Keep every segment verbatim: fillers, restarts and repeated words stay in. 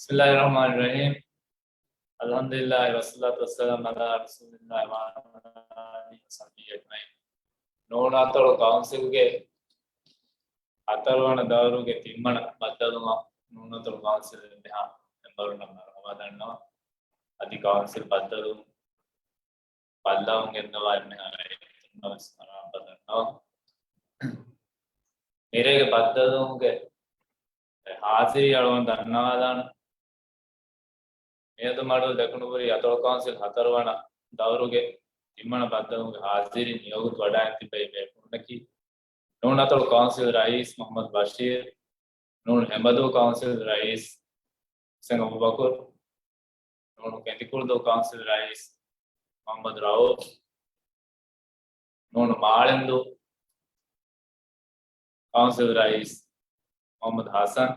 بسم الله الرحمن الرحيم. الحمد لله والصلاة والسلام على رسول الله وعلى آله وصحبه أجمعين. ނޫނަތޮޅު ކައުންސިލްގެ ހަތަރުވަނަ ދައުރުގެ ތިންވަނަ ބައްދަލުވުމަށް ނޫނަތޮޅު ކައުންސިލް އެންމެހާ މެމްބަރުންނަށް މަރުޙަބާ ދަންނަވަން. އަދި ކައުންސިލް ބައްދަލުވުން ބައްލަވަން ގެންދަވާ އެންމެހާ ރައްޔިތުންނަށް ވެސް މަރުޙަބާ ދަންނަވަން. މިރޭގެ ބައްދަލުވުމުގެ ހާޒިރީ އަޅުގަނޑު ދަންނަވާލާނަން. މިއަދު މަޑު ދެކުނުބުރީ އަތޮޅު ކައުންސިލް ހަތަރުވަނަ ދައުރުގެ ތިންވަނަ ބައްދަލުވުމުގެ ހާޒިރީން މިވަގުތު ވަޑައިގެން ތިއްބެވި ބޭފުޅުންނަކީ، ނޫނަތޮޅު ކައުންސިލް ރައީސް މުޙައްމަދު ބަޝީރު، ނޫން ހެނބަދޫ ކައުންސިލް ރައީސް ޙުސެން އަބޫބަކުރު، ނޫން ކެނދިކުޅުދޫ ކައުންސިލް ރައީސް މުޙައްމަދު ރައޫފް، ނޫން މާޅެންދޫ ކައުންސިލް ރައީސް މުޙައްމަދު ޙަސަން،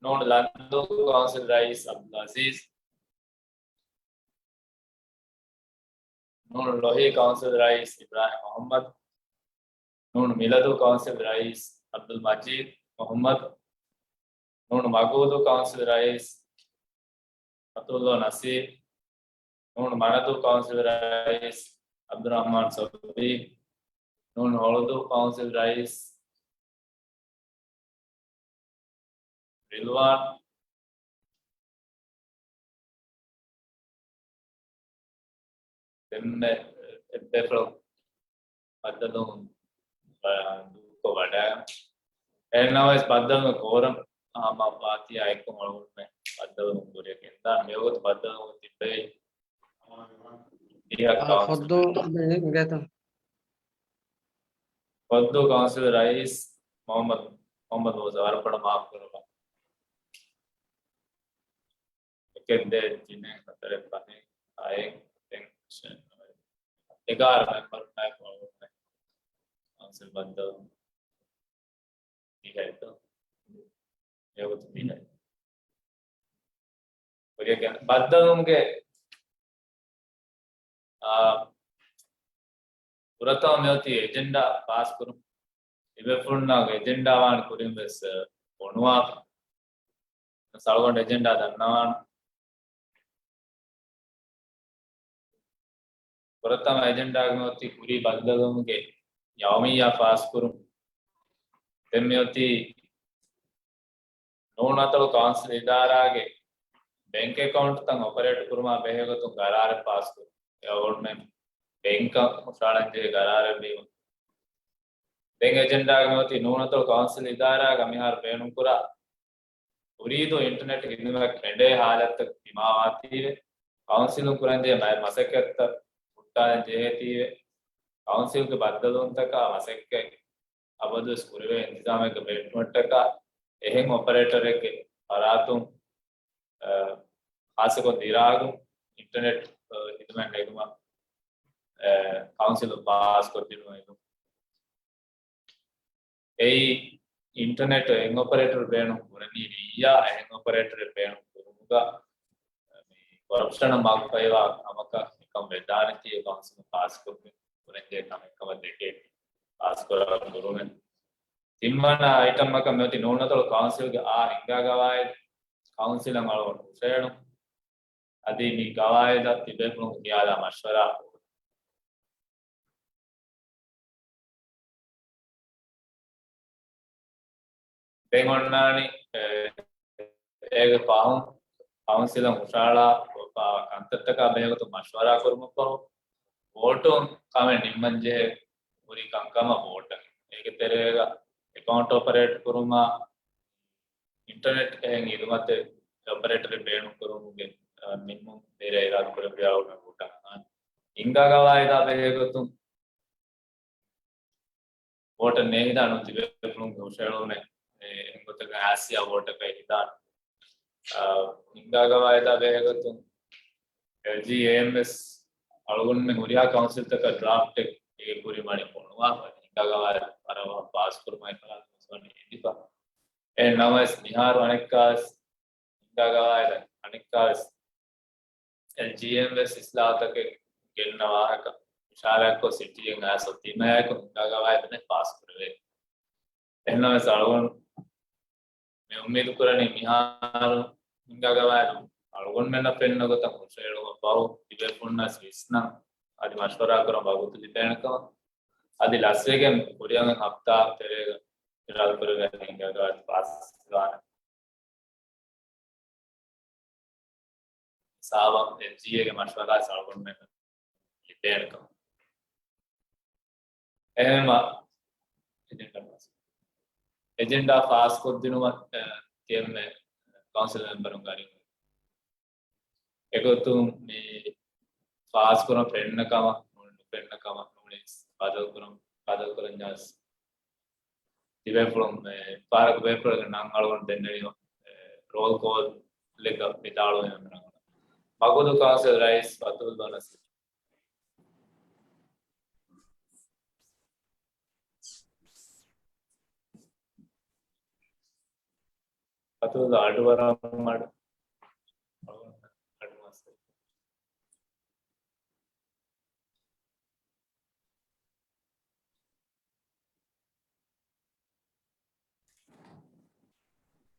ނޫން ލަންދޫ ކައުންސިލް ރައީސް އަބްދުލް އަޒީޒް، ނޫން ޅޮހީ ކައުންސިލް ރައީސް އިބްރާހިމް މުޙައްމަދު، ނޫން މިލަދޫ ކައުންސިލް ރައީސް އަބްދުލް މަޖީދު މުޙައްމަދު، ނޫން މަގޫދޫ ކައުންސިލް ރައީސް އަތުﷲ ނަސީރު، ނޫން މަނަދޫ ކައުންސިލް ރައީސް އަބްދުއްރަޙްމާން ޞަބީ، ނޫން ހޮޅުދޫ ކައުންސިލް ރައީސް ރިލްވާން. ދެންމެ އެއްބޭފުޅުން ބައްދަލުވުން ދޫކޮށް ވަޑައި. އެހެންނަމަވެސް ބައްދަލުވުމުގެ ކޯރަމް ހަމަ ވާތީ އާއެކު އަޅުގަނޑުމެން ބައްދަލުވުން ކުރިއަށް ގެންދާ. މިވަގުތު ބައްދަލުވުން ތިއްބެވި އާ، ފޮއްދޫ މި-، މިގޭތޯ؟ ފޮއްދޫ ކައުންސިލް ރައީސް މުޙައްމަދު، މުޙައްމަދު މޫސާ ވަރަށް ބޮޑަށް މާފު ކުރައްވާ. އެކެއް ދޭއް ތިނެއް ހަތަރެއް ފަހެއް ހައެއް ހަތެއް އަށެއް ނަވެއް އެގާރަ މެމްބަރުންނާއެކު ކައުންސިލް ބައްދަލު ދިހައެއް ދޯ؟ މިވަގުތު ދިހައެއް. ކުރިއަށް ގެން ބައްދަލުވުމުގެ، އާ، ފުރަތަމަ މިއޮތީ އެޖެންޑާ ފާސްކުރުން. ތިބޭފުޅުންނަށް އެޖެންޑާ ވާން ކުރިން ވެސް ފޮނުވާފަ. އަޅުގަނޑު އެޖެންޑާ ދަންނަވާން. ފުރަތަމަ އެޖެންޑާގަ މިއޮތީ ކުރީ ބައްދަލުވުމުގެ ޔައުމިއްޔާ ފާސްކުރުން. ދެން މިއޮތީ ނޫނަތޮޅު ކައުންސިލް އިދާރާގެ ބޭންކް އެކައުންޓްތައް އޮޕަރޭޓް ކުރުމާ ބެހޭގޮތުން ގަރާރެއް ފާސްކުރުން. އެ އަޅުގަނޑުމެން ބޭންކަށް ހުށަހަޅަންޖެހޭ ގަރާރެއް ވީމަ. ދެން އެޖެންޑާގަ މިއޮތީ ނޫނަތޮޅު ކައުންސިލް އިދާރާގަ މިހާރު ބޭނުންކުރާ އުރީދޫ އިންޓަރނެޓް ހިދުމަތް ކެނޑޭ ހާލަތްތައް ދިމާވާތީވެ، ކައުންސިލުން ކުރަންޖެހޭ މައި މަސައްކަތްތައް ހުއްޓާލަން ޖެހޭތީވެ، ކައުންސިލްގެ ބައްދަލުވުންތަކާ މަސައްކަތް އަބަދުވެސް ކުރެވޭ އިންތިޒާމެއްގަ ބެހެއްޓުމަށްޓަކާ އެހެން އޮޕަރޭޓަރެއްގެ ފަރާތުން، އަ، ޚާއްޞަކޮށް ދިރާގުން އިންޓަރނެޓް، އަ، ހިދުމަތް ނެގުމަށް، އަ، ކައުންސިލުން ފާސްކޮށްދިނުމަށް އެއީ އިންޓަރނެޓް އެއް އޮޕަރޭޓަރު ބޭނުން ކުރަނީ ވިއްޔާ އެހެން އޮޕަރޭޓަރެއް ބޭނުން ކުރުމުގަ މި ކޮރަޕްޝަނަށް މަގުފަހިވާ ކަމަކަށް އެކަން ވެދާނެތީ ކައުންސިލުން ފާސްކުރުމެއް ކުރަންޖެހޭ ކަމެއް ކަމަށް ދެކޭ ފާސްކުރާ ކުރުމެއް. ތިންވަނަ އައިޓަމަކަށް މިއޮތީ ނޫނަތޮޅު ކައުންސިލްގެ އާ ހިންގާ ގަވާއިދު ކައުންސިލަށް އަޅުގަނޑު ހުށަހެޅުން. އަދި މި ގަވާއިދަށް ތިބޭފުޅުން ހުށަހަޅާ މަޝްވަރާ ދެން އޮންނާނީ، އޭގެ ފަހުން ކައުންސިލަށް ހުށަހަޅާ ކަންތައްތަކާ ބެހޭގޮތުން މަޝްވަރާ ކުރުމަށްފަހު، ވޯޓުން ކަމެއް ނިންމަންޖެހޭ ހުރި ކަންކަމަށް ވޯޓަށް. އޭގެ ތެރޭގަ އެކައުންޓް އޮޕަރޭޓް ކުރުމާ، އިންޓަރނެޓް އެހެން ހިދުމަތެއް އޮޕަރޭޓަރެއް ބޭނުން ކުރުމުގެ، އަ، ނިންމުން މިރޭ އިރާދަ ކުރެއްވިޔާ އަޅުގަނޑު ވޯޓަށް ހިންގާ ގަވާއިދާ ބެހޭގޮތުން ވޯޓަށް ނޭހިދާނު ތިބޭފުޅުންގެ ހުށަހެޅުން އެ، އެހެން ގޮތަކަށް އާސިޔާ ވޯޓަކަށް ހިދާނެ. އަ، ހިންގާ ގަވާއިދާ ބެހޭގޮތުން އެލްޖީއޭއެމްއެސް އަޅުގަނޑުމެން ހުރިހާ ކައުންސިލްތަކަށް ޑްރާފްޓެއް އޭގެ ކުރިން ވަނީ ފޮނުވާފަ. ހިންގާ ގަވާއިދު ވަރަށް ފާސްކުރުމަށް އެކަލާތު ވެސް ވަނީ އެދިފަ. އެހެން ނަމަވެސް މިހާރު އަނެއްކާވެސް ހިންގާ ގަވާއިދަށް އަނެއްކާވެސް އެލްޖީއޭއެމް ވެސް އިސްލާހުތަކެއް ގެންނަ ވާހަކަ އިޝާރާތްކޮށް ސިޓީއެއް އައިސް އޮތީމަ އެކު ހިންގާ ގަވާއިދު ނެތް ފާސްކުރެވޭ. އެހެންނަމަވެސް އަޅުގަނޑު މި އުއްމީދު ކުރަނީ މިހާރު ހިންގާ ގަވާއިދު އަޅުގަނޑުމެންނަށް ފެންނަ ގޮތަށް ހުށަހެޅުމަށް ފަހު ތިބޭފުޅުންނަށް ވިސްނަން އަދި މަޝްވަރާ ކުރަން ވަގުތު ލިބޭނެ ކަމަށް. އަދި ލަސްވެގެން ކުރިއަށް ހަފްތާ ތެރޭގަ އިރާދަކުރެވޭ ހިންގާ ގަވާއިދު ފާސްވާނެ ހިސާބަށް އެމްޖީއޭގެ މަޝްވަރާ އަޅުގަނޑުމެން ލިބޭނެ ކަމަށް. އެހެންވީމަ، އެޖެންޑާ ފާސް، އެޖެންޑާ ފާސްކޮށްދިނުމަށް، އެ، ތިއެމްއޭ ކައުންސިލް މެމްބަރުން ގަރި. އެގޮތުން މި ފާސްކުރަން ފެންނަ ކަމަށް ނޫން، ނުފެންނަ ކަމަށް ނޫނީސް، ބަދަލުކުރަން، ބަދަލުކުރަންޏާސް ތިބޭފުޅުން، އެ، ފަހަރަކު ބޭފުޅުންގެ ނަން އަޅުގަނޑު ދެންނެވީމަ، އެ، ރޯލް ކޯލްއެއްގަ ވިދާޅުވެ މިނަން. މަގޫދޫ ކައުންސިލް ރައީސް ފަތުހުﷲ ނަސީރު. ފަތުހުﷲ އަޑު ވަރަށް މަޑު. އަޑު މަސް.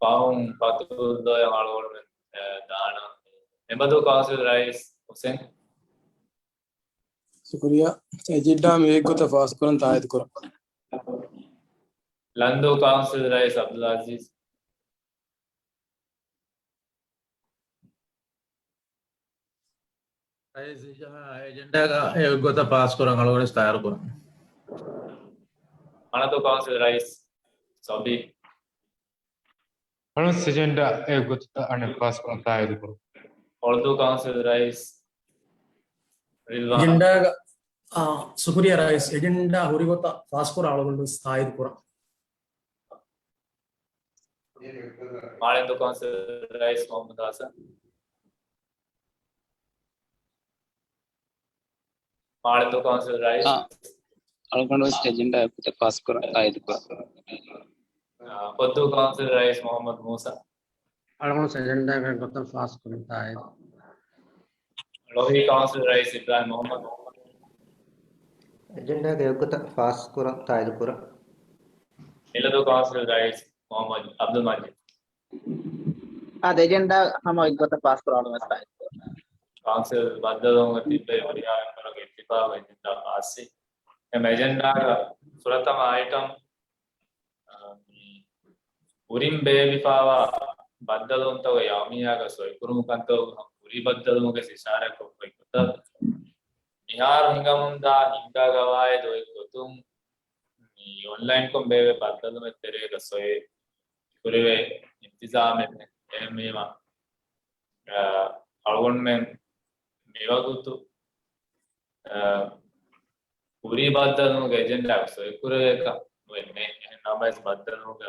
ފަހުން ފަތުހުﷲ އަޅުގަނޑުމެން، އެ، ދާނަން. އެމަދޫ ކައުންސިލް ރައީސް ހުސެން. ޝުކުރިއްޔާ. އެޖެންޑާ މި އެއްގޮތަށް ފާސްކުރަން ތާއީދު ކުރަން. ލަންދޫ ކައުންސިލް ރައީސް އަބްދުލް އަޒީޒް. ރައީސް އެޖެންޑާގަ އެއްގޮތަށް ފާސްކުރަން އަޅުގަނޑު ތާއީދު ކުރަން. މަނަދޫ ކައުންސިލް ރައީސް ސޮބީ. އަޅުން އެޖެންޑާ އެއްގޮތަށް އަނެއް ފާސްކުރަން ތާއީދު ކުރަން. ހޮޅުދޫ ކައުންސިލް ރައީސް ރިލްވާން. އެޖެންޑާގަ، އާ، ޝުކުރިއްޔާ ރައީސް، އެޖެންޑާ ހުރިގޮތަށް ފާސްކުރަން އަޅުގަނޑު ތާއީދު ކުރަން. މާޅެންދޫ ކައުންސިލް ރައީސް މުހައްމަދު ހަސަން. މާޅެންދޫ ކައުންސިލް ރައީސް. އާ، އަޅުގަނޑު ވެސް އެޖެންޑާ އެއްގޮތަށް ފާސްކުރަން ތާއީދު ކުރަން. އާ، ފޮއްދޫ ކައުންސިލް ރައީސް މުހައްމަދު މޫސާ. އަޅުގަނޑު އެޖެންޑާގެ ގޮތަށް ފާސްކުރަން ތާއީދު. ޅޮހީ ކައުންސިލް ރައީސް އިބްރާހިމް މުހައްމަދު. އެޖެންޑާގެ އެއްގޮތަށް ފާސްކުރަން ތާއީދު ކުރަން. މިލަދޫ ކައުންސިލް ރައީސް މުހައްމަދު އަބްދުލް މަޖީދު. އާދެ، އެޖެންޑާ ހަމަ އެއްގޮތަށް ފާސްކުރާނަމަ ތާއީދު. ކައުންސިލް ބައްދަލުވުމަށް ތިއްބެވި ހުރިހާ މެމްބަރުންގެ އިއްތިފާގު އެޖެންޑާ ފާސްވި. އެމް އެޖެންޑާގަ ފުރަތަމަ އައިޓަމް، އާ، މި ކުރިން ބޭއްވިފައިވާ ބައްދަލުވުންތަކުގެ ޔައުމިއްޔާގަ ސޮއިކުރުމުގެ ކަންތައް ކުރީ ބައްދަލުވުމުގެ އިޝާރާތްކޮށްފައި ގޮތަށް، މިހާރު ހިނގަމުންދާ ހިންގާ ގަވާއިދު އޮތް ގޮތުން މި އޮންލައިންކޮށް ބޭއްވޭ ބައްދަލުވުމެއް ތެރޭގަ ސޮއި ކުރެވޭ އިންތިޒާމެއް ނެތް. އެހެންވީމަ، އަ، އަޅުގަނޑުމެން މިވަގުތު، އަ، ކުރީ ބައްދަލުވުމުގެ އެޖެންޑާ ސޮއިކުރެވޭކަށް ނުވެ ނެތް. އެހެން ނަމަވެސް ބައްދަލުވުމުގެ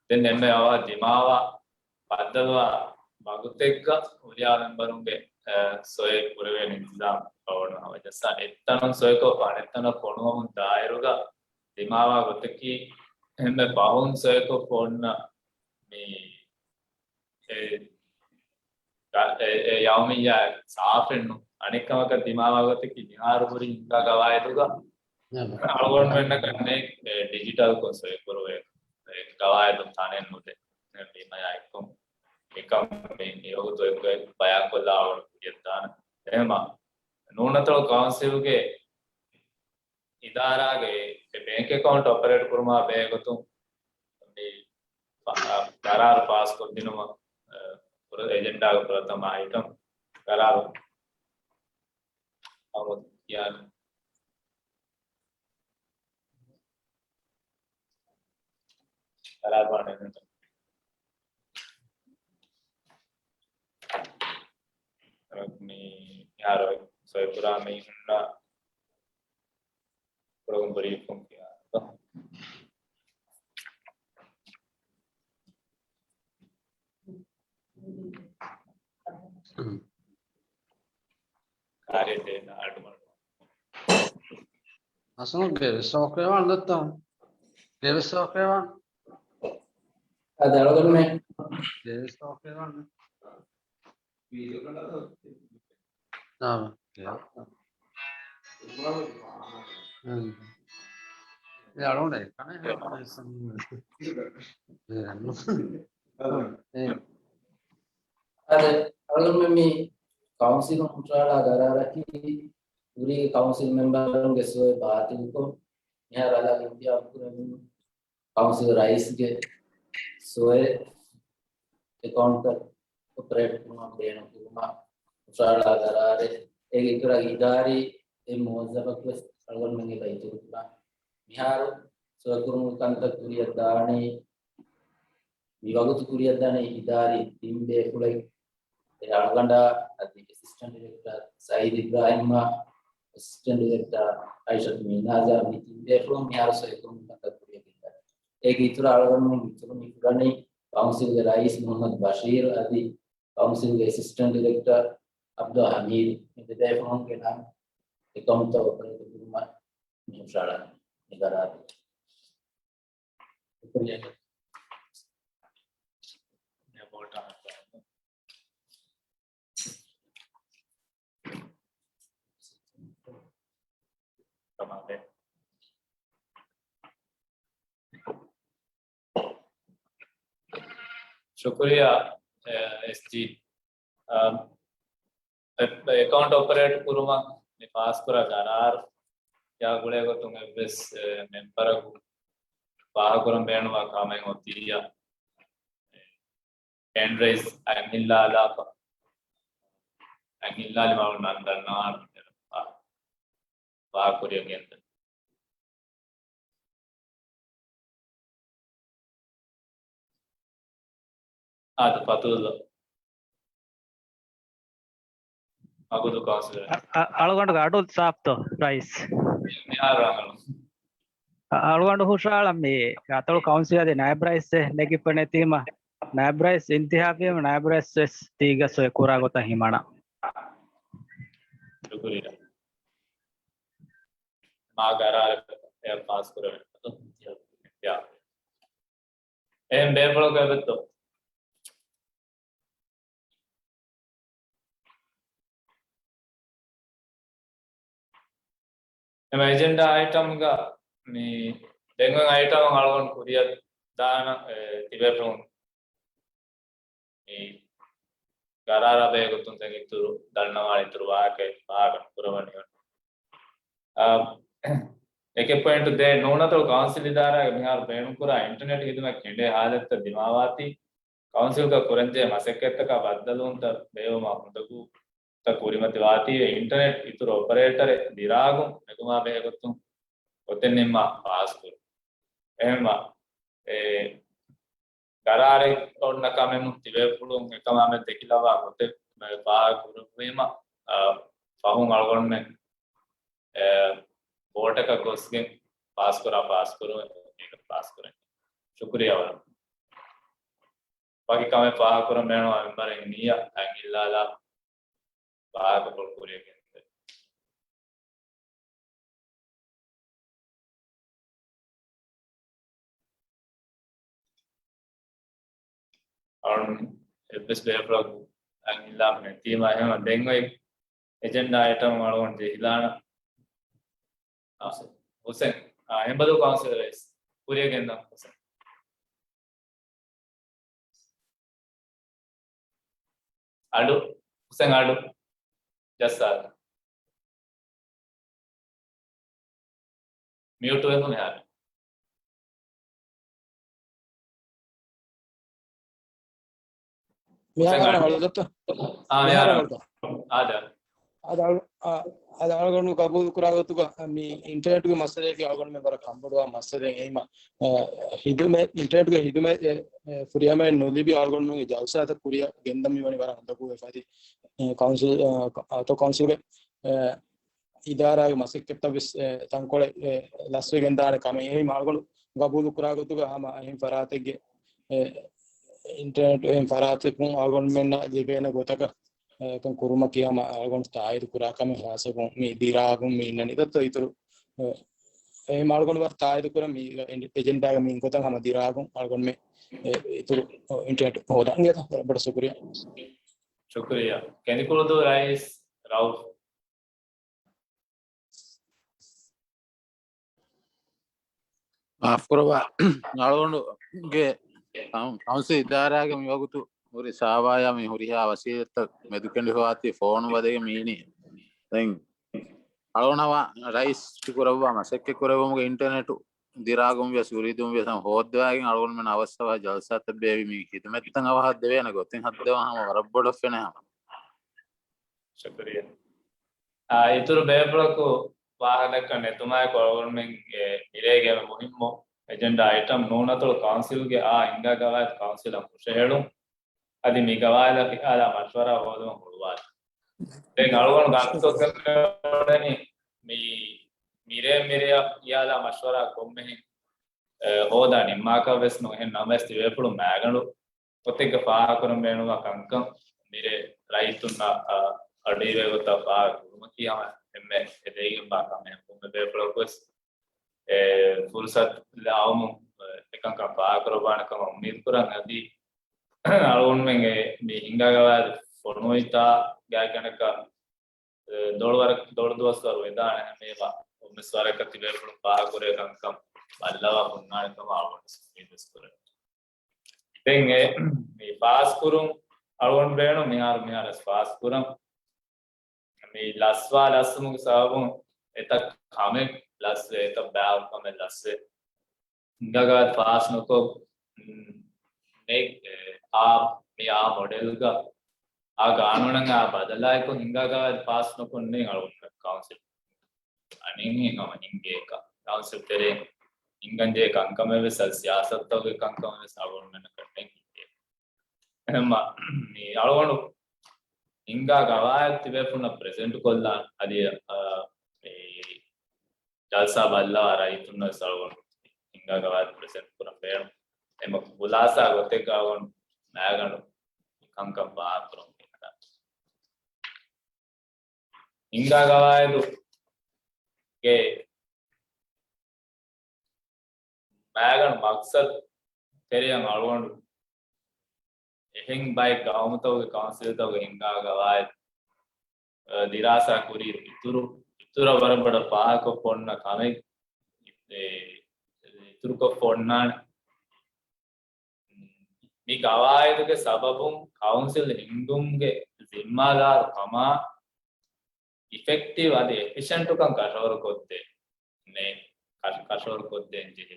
ދެން އެންމެ އަވަހަށް ދިމާވާ ބައްދަލުވާ ވަގުތެއްގަ ހުރިހާ މެމްބަރުންގެ، އަ، ސޮއި ކުރެވޭނެ އިންތިޒާމް އަޅުގަނޑު ހަމަޖައްސާނެ. އެއްތަނުން ސޮއިކޮށް އަނެއްތަނަށް ފޮނުވަމުން ދާއިރުގަ ދިމާވާ ގޮތަކީ އެންމެ ފަހުން ސޮއިކޮށް އޮންނަ މި އެ، އެ، އެ ޔައުމިއްޔާ ސާފެއްނު. އަނެއްކަމަކަށް ދިމާވާ ގޮތަކީ މިހާރު ހުރި ހިންގާ ގަވާއިދުގަ އަޅުގަނޑުމެންނަށް ކަންނޭ، އެ، ޑިޖިޓަލްކޮށް ސޮއިކުރުވޭ، އެ، ގަވާއިދުން ތަނެއް ނުދޭ. އެ، ވީމަޔާ އެއްކޮށް އެކަން މި މިވަގުތު އެއްގޮތް ބަޔާންކޮށްލާ އަޅުގަނޑު ކުރިއަށްދާނަން. އެހެމަ ނޫނަތޮޅު ކައުންސިލްގެ އިދާރާގެ އެ ބޭންކް އެކައުންޓް އޮޕަރޭޓް ކުރުމާ ބެހޭ ގޮތުން މި ފަ-، އަ، ގަރާރު ފާސްކޮށްދިނުމަށް، އަ، ފުރަ-، އެޖެންޑާގެ ފުރަތަމަ އައިޓަމް ގަރާރު އަހުމަދު ކިޔާނެ. ގަރާރު ވާނެ އެޖެންޑާ. މި މިހާރު ސޮއިކުރާ މީހުންނަށް ކުރަމުން ބުރީފުން ކިޔާ. ކާރިއަށް ދޭން އަޑު މަޑު. އަސަން ގެވެސް ސޯކޭވާން ދައްތަ. ގެވެސް ސޯކޭވާން. އަދަ އަޅުގަނޑުމެ. ގެވެސް ސޯކޭވާން. ނާމެ. އެ އަޅުގަނޑު އެކަނި ހެ-، އެ، އެ، އާދެ، އަޅުގަނޑުމެން މި ކައުންސިލުން ހުށަހަޅާ ގަރާރަކީ ކުރީގެ ކައުންސިލް މެމްބަރުންގެ ސޮއެ ބާތިލްކޮށް، މިހާރު އަލަށް އިންތިހާބު ކުރެވުނު ކައުންސިލް ރައީސްގެ ސޮއެ އެކައުންޓްތައް އޮޕަރޭޓް ކުރުމަށް ބޭނުން ކުރުމަށް ހުށަހަޅާ ގަރާރެއް. އޭގެ އިތުރަށް އިދާރީ އެއް މުވައްޒަފަކުވެސް އަޅުގަނޑުމެން އެބަ އިތުރު ކުރާ. މިހާރު ސޮއެ ކުރުމުގެ ކަންތައް ކުރިއަށް ދާނީ، މި ވަގުތު ކުރިއަށްދާނީ އިދާރީ ތިން ބޭފުޅެއް. އެ އަޅުގަނޑާ އަދި އެސިސްޓެންޓް ޑިރެކްޓަރ ސައީދު އިބްރާހިމްއާ، އެސިސްޓެންޓް ޑިރެކްޓަރ އައިޝަތު މީނާޒާ، މި ތިން ބޭފުޅުން މިހާރު ސޮއެ ކުރުމުގެ ކަންތައް ކުރިއަށް ގެންދާނީ. އޭގެ އިތުރަށް އަޅުގަނޑުމެން އިތުރު މި ކުރަނީ ކައުންސިލްގެ ރައީސް މުހައްމަދު ބަޝީރު އަދި ކައުންސިލްގެ އެސިސްޓެންޓް ޑިރެކްޓަރ އަބްދުލް ހަމީދު، މި ދެ ބޭފުޅުންގެ ނަން އެކައުންޓްތައް އޮޕަރޭޓް ކުރުމަށް މި ހުށަހަޅަނީ މި ގަރާރު. ޝުކުރިއްޔާ. ބޯޓާ. ޝުކުރިއްޔާ، އެ، އެސްޖީ. އަ، އެ، އެކައުންޓް އޮޕަރޭޓް ކުރުމަށް މި ފާސްކުރާ ގަރާރު އާ ގުޅޭގޮތުން އެއްވެސް، އެ، މެމްބަރަކު ފާހަގަކުރަން ބޭނުންވާ ކަމެއް އޮތިއްޔާ، ހޭންޑް ރައިޒް އަތް ހިއްލާލާފަ. އަތް ހިއްލާލި މަން ދަންނަވާނެ ފާ-، ފާހަގަކުރިއަށް ގެންދަން. އާދެ، ފަތުލް މަގުދޫ ކައުންސިލަރ. އަ-، އަ-، އަޅުގަނޑުގެ އަޑު ސާފްތޯ، ރައީސް؟ މިހާރު ރަނގަޅު. އަ-، އަޅުގަނޑު ހުށަހަޅަން މި އަތޮޅު ކައުންސިލަރ އަދި ނާއިބް ރައީސް ނެގިފަ ނެތީމަ، ނާއިބް ރައީސް އިންތިހާބްވީމަ، ނާއިބް ރައީސް ވެސް ތީގަ ސޮއެ ކުރާ ގޮތަށް ހިމަނާ. ޝުކުރިއްޔާ. މާ ގަރާރެއް އެ ފާސް ކުރެވޭ. ޔާ. އެހެން ބޭފުޅަކު އެބައޮތްތޯ؟ އެމަ އެޖެންޑާ އައިޓަމްގަ މި ދެން އައިޓަމް އަޅުގަނޑު ކުރިއަށް ދާނަ، އެ، ތިބޭފުޅުން މި ގަރާރާ ބެހޭގޮތުން ދެން އިތުރު ދަންނަވާނެ އިތުރު ވާހަކަ ފާހަގަ ނުކުރަވަނީ. އާ، އެކެއް ޕޮއިންޓު ދޭއް، ނޫނަތޮޅު ކައުންސިލް އިދާރާގެ މިހާރު ބޭނުންކުރާ އިންޓަރނެޓް ހިދުމަތް ކެނޑޭ ހާލަތަށް ދިމާވާތީ، ކައުންސިލްގަ ކުރަންޖެހޭ މަސައްކަތްތަކާ ބައްދަލުވުންތައް ބޭއްވުމަށް އުނދަގޫތައް ކުރިމަތިވާތީވެ، އިންޓަރނެޓް އިތުރު އޮޕަރޭޓަރެއް ދިރާގުން ނެގުމާ ބެހޭގޮތުން ގޮތެއް ނިންމާ ފާސްކުރުން. އެހެންވެ، އެ، ގަރާރެއް އޮންނަ ކަމެއް ނޫން، ތިބޭފުޅުން އެކަމާމެދު ދެކިލައްވާ ގޮތެއް ފާހަގަކުރެއްވީމަ، އަ، ފަހުން އަޅުގަނޑުމެން، އެ، ބޯޓަކަށް ގޮސްގެން ފާސްކުރާ ފާސްކުރުން އޭގަ ފާސްކުރަން. ޝުކުރިއްޔާ ވަރަށް. ވަކި ކަމެއް ފާހަގަކުރަން ބޭނުންވާ މެމްބަރެއް ނިޔަ އަތް ހިއްލާލާ ވާހަކަފުޅު ކުރިއަށް ގެންދެވޭ. އަޅުން އެއްވެސް ބޭފުޅަކު އަތް ހިއްލާފަ ނެތީމަ، އެހެންވެ ދެން އޮތް އެޖެންޑާ އައިޓަމް އަޅުގަނޑު ޖެހިލާނަ. އާ، ހުސެން. އާ، ހެނބަދޫ ކައުންސިލް ރައީސް. ކުރިއަށް ގެންދަން ހުސެން. އަޑު. ހުސެން އަޑު. ޖައްސާލަ. މިއުޓު ވެފަ މިހާރު. މިހާރު ހުސެން އަޑު. ހަޅުދަތަ؟ އާ، މިހާރު މިހާރު ހަޅުދަ. އާދެ. އަދި އަޅު-، އާ، އަދި އަޅުގަނޑު ގަބޫލު ކުރާ ގޮތުގަ މި އިންޓަރނެޓްގެ މައްސަލައަކީ އަޅުގަނޑުމެން ވަރަށް ކަންބޮޑުވާ މައްސަލައެއް. އެހީމަ، އަ، ހިދުމަތް، އިންޓަރނެޓްގެ ހިދުމަތް، އެ، އެ، ފުރިހަމައެއް ނުލިބި އަޅުގަނޑުމެންގެ ޖަލްސާތައް ކުރިއަށް ގެންދަން މިވަނީ ވަރަށް އުނދަގޫވެފަ. އަދި، އެ، ކައުންސިލް، އަ، ކަ-، އަތޮޅު ކައުންސިލްގެ، އެ، އިދާރާގެ މަސައްކަތްތައް ވެސް، އެ، ތަންކޮޅެއް، އެ، ލަސްވެގެން ދާނެ ކަމެއް. އެހީމަ އަޅުގަނޑު ގަބޫލު ކުރާ ގޮތުގަ ހަމަ އެހެން ފަރާތެއްގެ، އެ، އިންޓަރނެޓް އެހެން ފަރާތަކުން އަޅުގަނޑުމެންނަށް ލިބޭނެ ގޮތަކަށް، އެ، ކަން ކުރުމަކީ ހަމަ އަޅުގަނޑު ތާއީދު ކުރާ ކަމެއް. ހާއްސަކޮށް މި ދިރާގުން މި އިންނަނީ ދައްތަ އިތުރު، އެ، އެހެން އަޅުގަނޑު ވަރަށް ތާއީދު ކުރަން މި އެޖެންޑާގެ މި ގޮތަށް ހަމަ ދިރާގުން އަޅުގަނޑުމެން، އެ، އިތުރު އިންޓަރނެޓް ހޯދަން. ވަރަށް ބޮޑަށް ޝުކުރިއްޔާ. ޝުކުރިއްޔާ. ކެނދިކުޅުދޫ ރައީސް ރައުފް. މާފުކުރައްވާ، އަޅުގަނޑުގެ ކައުންސިލް އިދާރާގެ މިވަގުތު ހުރި ސާވާޔާ މި ހުރިހާ ވަސީލަތްތައް މެދުކެނޑިފަވާތީ ފޯނު ބަދެގެ މީނީ. ދެން އަޅުގަނޑު ރައީސް ކުރައްވާ މަސައްކަތް ކުރެއްވުމުގެ އިންޓަރނެޓު ދިރާގުން ވިޔަސް އުރީދޫން ވިޔަސް ހަމަ ހޯއްދަވާގެން އަޅުގަނޑުމެން އަވަސްއަވަހަށް ޖަލްސާތައް ބޭއްވި މި ހިދުމަތްތައް އަވަހަށް ދެވޭނެ ގޮތެއް ހައްދަވާ ހަމަ ވަރަށް ބޮޑަށް ފެނޭ ހަމަ. ޝުކުރިއްޔާ. އާ، އިތުރު ބޭފުޅަކު ވާހަކަ ދައްކަން ނެތުމާއެކު އަޅުގަނޑުމެންގެ މިރޭގެ މުހިއްމު އެޖެންޑާ އައިޓަމް ނޫނަތޮޅު ކައުންސިލްގެ އާ ހިންގާ ގަވާއިދު ކައުންސިލަށް ހުށަހެޅުން. އަދި މި ގަވާއިދަށް ޚިޔާލާ މަޝްވަރާ ހޯދުމަށް ހުޅުވާލި. ދެން އަޅުގަނޑު ގަންތޮކެއް މި މިރޭ މިރޭ ޚިޔާލާ މަޝްވަރާ ކޮންމެހެން، އެ، ހޯދާ ނިންމާކަށް ވެސް ނުހެން ނަމަވެސް ތިބޭފުޅުން މާގަނޑު އޮތެއްގަ ފާހަގަކުރަން ބޭނުންވާ ކަންކަން މިރޭ ރައްޔިތުންނަށް، އަ، އަޑުއިވޭ ގޮތަށް ފާހަގަކުރުމަކީ ހަމަ އެންމެ އެދެވިގެންވާ ކަމެއް. ކޮންމެ ބޭފުޅަކުވެސް އެ ފުރުސަތު ލާވަމުން އެކަންކަން ފާހަގަކުރައްވާނެ ކަމަށް އުއްމީދު ކުރަން. އަދި އަޅުގަނޑުމެން މި ހިންގާ ގަވާއިދު ފޮނުވިތާ ގާތްގަނޑަކަށް ދޮޅު ވަރަށް، ދޮޅު ދުވަސްވަރު ވެދާނެ ހަމަ އެބަ އޮންމެސް ވަރަކަށް ތިބޭފުޅުން ފާހަގަކުރޭ ކަންކަން ބައްލަވާ ހުންނާނެ ކަމަށް އަޅުގަނޑު އުއްމީދުވެސް ކުރަން. ދެން އެ، މި ފާސްކުރުން އަޅުގަނޑު ބޭނުން މިހާރު، މިހާރު ވެސް ފާސްކުރަން. މި ލަސްވާ ލަސްވުމުގެ ސަބަބުން އެތައް ކަމެއް ލަސްވޭ، އެތައް ބާވަ ކަމެއް ލަސްވޭ. ހިންގާ ގަވާއިދު ފާސް ނުކޮށް، މް، މެ-، އެ، އާ، މި އާ މޮޑެލްގަ އާ ގާނޫނަށް އާ ބަދަލާއެކު ހިންގާ ގަވާއިދު ފާސް ނުކޮށް ނެތް އަޅުގަނޑު ކައުންސިލް. އަނެއްހެން ހަމަ ހިނގޭކަށް ކައުންސިލް ތެރޭ ހިނގަންޖެހޭ ކަންކަމެއް ވެސް، އަދި ސިޔާސަތުތަކުގެ ކަންކަމެއް ވެސް އަޅުގަނޑުމެންނަކަށް ނެތް ހިނގޭ. އެހެންމަ މި އަޅުގަނޑު ހިންގާ ގަވާއިދު ތިބޭފުޅުންނަށް ޕްރެޒެންޓް ކޮށްލާން އަދި، އަ، މި ޖަލްސާ ބައްލަވާ ރައްޔިތުންނަށް ވެސް އަޅުގަނޑު ހިންގާ ގަވާއިދު ޕްރެޒެންޓް ކުރަން ބޭނުން. އެމަ ޚުލާސާ ގޮތެއްގަ އަޅުގަނޑު މާގަނޑު ކަންކަން ފާހަގަކުރަން ބޭނުން. ހިންގާ ގަވާއިދުގެ މާގަނޑު މަޤްޞަދު ތެރެއަށް އަޅުގަނޑު އެހެން ބައެއް ގައުމުތަކުގެ ކައުންސިލްތަކުގެ ހިންގާ ގަވާއިދު، އަ، ދިރާސާ ކުރިއިރު އިތުރު، އިތުރަށް ވަރަށް ބޮޑަށް ފާހަގަކޮށްފަ އޮންނަ ކަމެއް، އެ، އިތުރުކޮށްފަ އޮންނާނެ. މި ގަވާއިދުގެ ސަބަބުން ކައުންސިލް ހިންގުމުގެ ޒިންމާދާރު ކަމާ އިފެކްޓިވް އަދި އެފިޝަންޓުކަން ކަށަވަރުކޮށްދޭ، ނޭ، ކަށަ-، ކަށަވަރުކޮށްދޭން ޖެހޭ.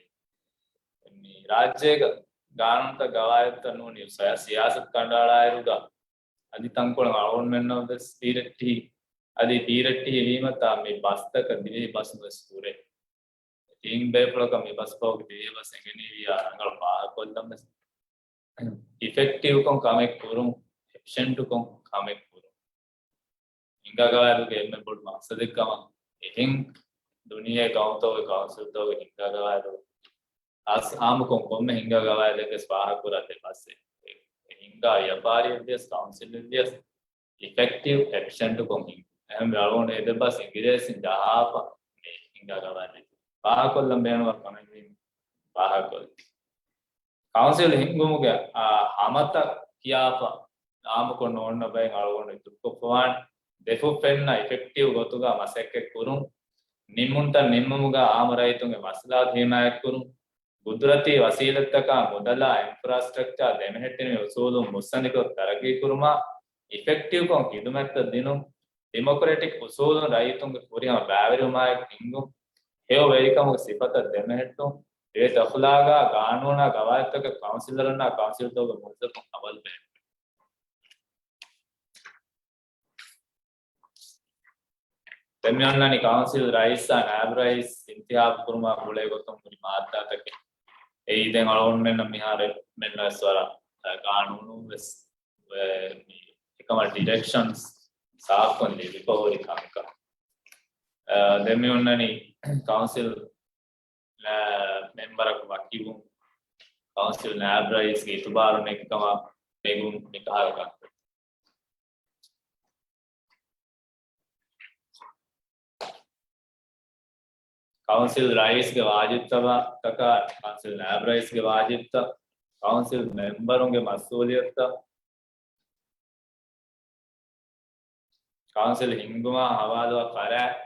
މި ރާއްޖޭގަ ގާނޫނުތައް ގަވާއިދުތައް ނޫނީ ސަ-، ސިޔާސަތު ކަނޑައަޅާއިރުގަ އަދި ތަންކޮޅެއް އަޅުގަނޑުމެންނަށް ވެސް ބީރައްޓިހި، އަދި ބީރައްޓިހި ވީމަ ތާ މި ބަސްތަކަށް ދިވެހި ބަސް ވެސް ހުރޭ. ތިން ބޭފުޅަކަށް މި ބަސް ފަހުގެ ދިވެހި ބަސް އެނގެނީވިޔާ ރަނގަޅު ފާހަގަކޮށްލަން ވެސް. އިފެކްޓިވްކޮށް ކަމެއް ކުރުން، އެފިޝަންޓުކޮށް ކަމެއް ކުރުން. ހިންގާ ގަވާއިދުގެ އެންމެ ބޮޑު މަޤްޞަދެއް ކަމަށް އެހެން ދުނިޔޭ ގައުމުތަކުގެ ކައުންސިލްތަކުގެ ހިންގާ ގަވާއިދު އަސް އާއްމުކޮށް ކޮންމެ ހިންގާ ގަވާއިދެއްވެސް ފާހަގަކުރާ ދެ ބަސް އެ ހިންގާ ވިޔަފާރިއެއްވިޔަސް ކައުންސިލެއްވިޔަސް އިފެކްޓިވް އެފިޝަންޓުކޮށް ހިންގުން. އެހެންވެ އަޅުގަނޑު އެ ދެ ބަސް އިނގިރޭސިން ޖަހާފަ މި ހިންގާ ގަވާއިދެއް ފާހަގަކޮށްލަން ބޭނުންވާ ކަމެއްވީމަ ފާހަގަކޮށްލީ. ކައުންސިލް ހިންގުމުގެ، އާ، ހަމަތައް ކިޔާފަ އާއްމުކޮށް ނޯންނަ ބައެއް އަޅުގަނޑު އިތުރުކޮށްފަވާނެ. ދެފުށް ފެންނަ އިފެކްޓިވް ގޮތުގަ މަސައްކަތް ކުރުން، ނިންމުންތައް ނިންމުމުގަ އާއްމު ރައްޔިތުންގެ މަސްލަހަތު ހިމާޔަތްކުރުން، ޤުދުރަތީ ވަސީލަތްތަކާ މުދަލާ އިންފްރާސްޓްރަކްޗާ ދެމެހެއްޓެނިވި އުސޫލުން މުއްސަނދިކޮށް ތަރައްގީކުރުމާ، އިފެކްޓިވްކޮށް ހިދުމަތްތައް ދިނުން، ޑިމޮކްރެޓިކް އުސޫލުން ރައްޔިތުންގެ ފުރިހަމަ ބައިވެރިވުމާއެކު ހިންގުން، ހެޔޮ ވެރިކަމުގެ ސިފަތައް ދެމެހެއްޓުން، ރިވެތި އަޚުލާގާ ގާނޫނާ ގަވާއިދުތަކަށް ކައުންސިލަރުންނާ ކައުންސިލްތަކުގެ މުވައްޒަފުން އަމަލު ބެހެއްޓުން. ދެން މި އޮންނަނީ ކައުންސިލް ރައީސާ ނާއިބު ރައީސް އިންތިހާބު ކުރުމާ ގުޅޭ ގޮތުން ހުރި މާއްދާތަކެއް. އެއީ ދެން އަޅުގަނޑުމެންނަށް މިހާރު މެންނަސް ވަރަށް ގާނޫނުން ވެސް މި އެކަމަށް ޑިރެކްޝަންސް ސާފުކޮށް ލިބިފަ ހުރި ކަމަކަށް. އަ، ދެން މި އޮންނަނީ ކައުންސިލް ނާ-، މެމްބަރަކު ވަކިވުން، ކައުންސިލް ނާއިބް ރައީސްގެ އިތުބާރު ނެތްކަމަށް ނެގުން މިކަހަލަ ކަންތައް. ކައުންސިލް ރައީސްގެ ވާޖިބްތަކާ، ކައުންސިލް ނާއިބް ރައީސްގެ ވާޖިބްތައް، ކައުންސިލް މެމްބަރުންގެ މަސްއޫލިއްޔަތުތައް، ކައުންސިލް ހިންގުމާ ހަވާލުވާ ފަރާތް،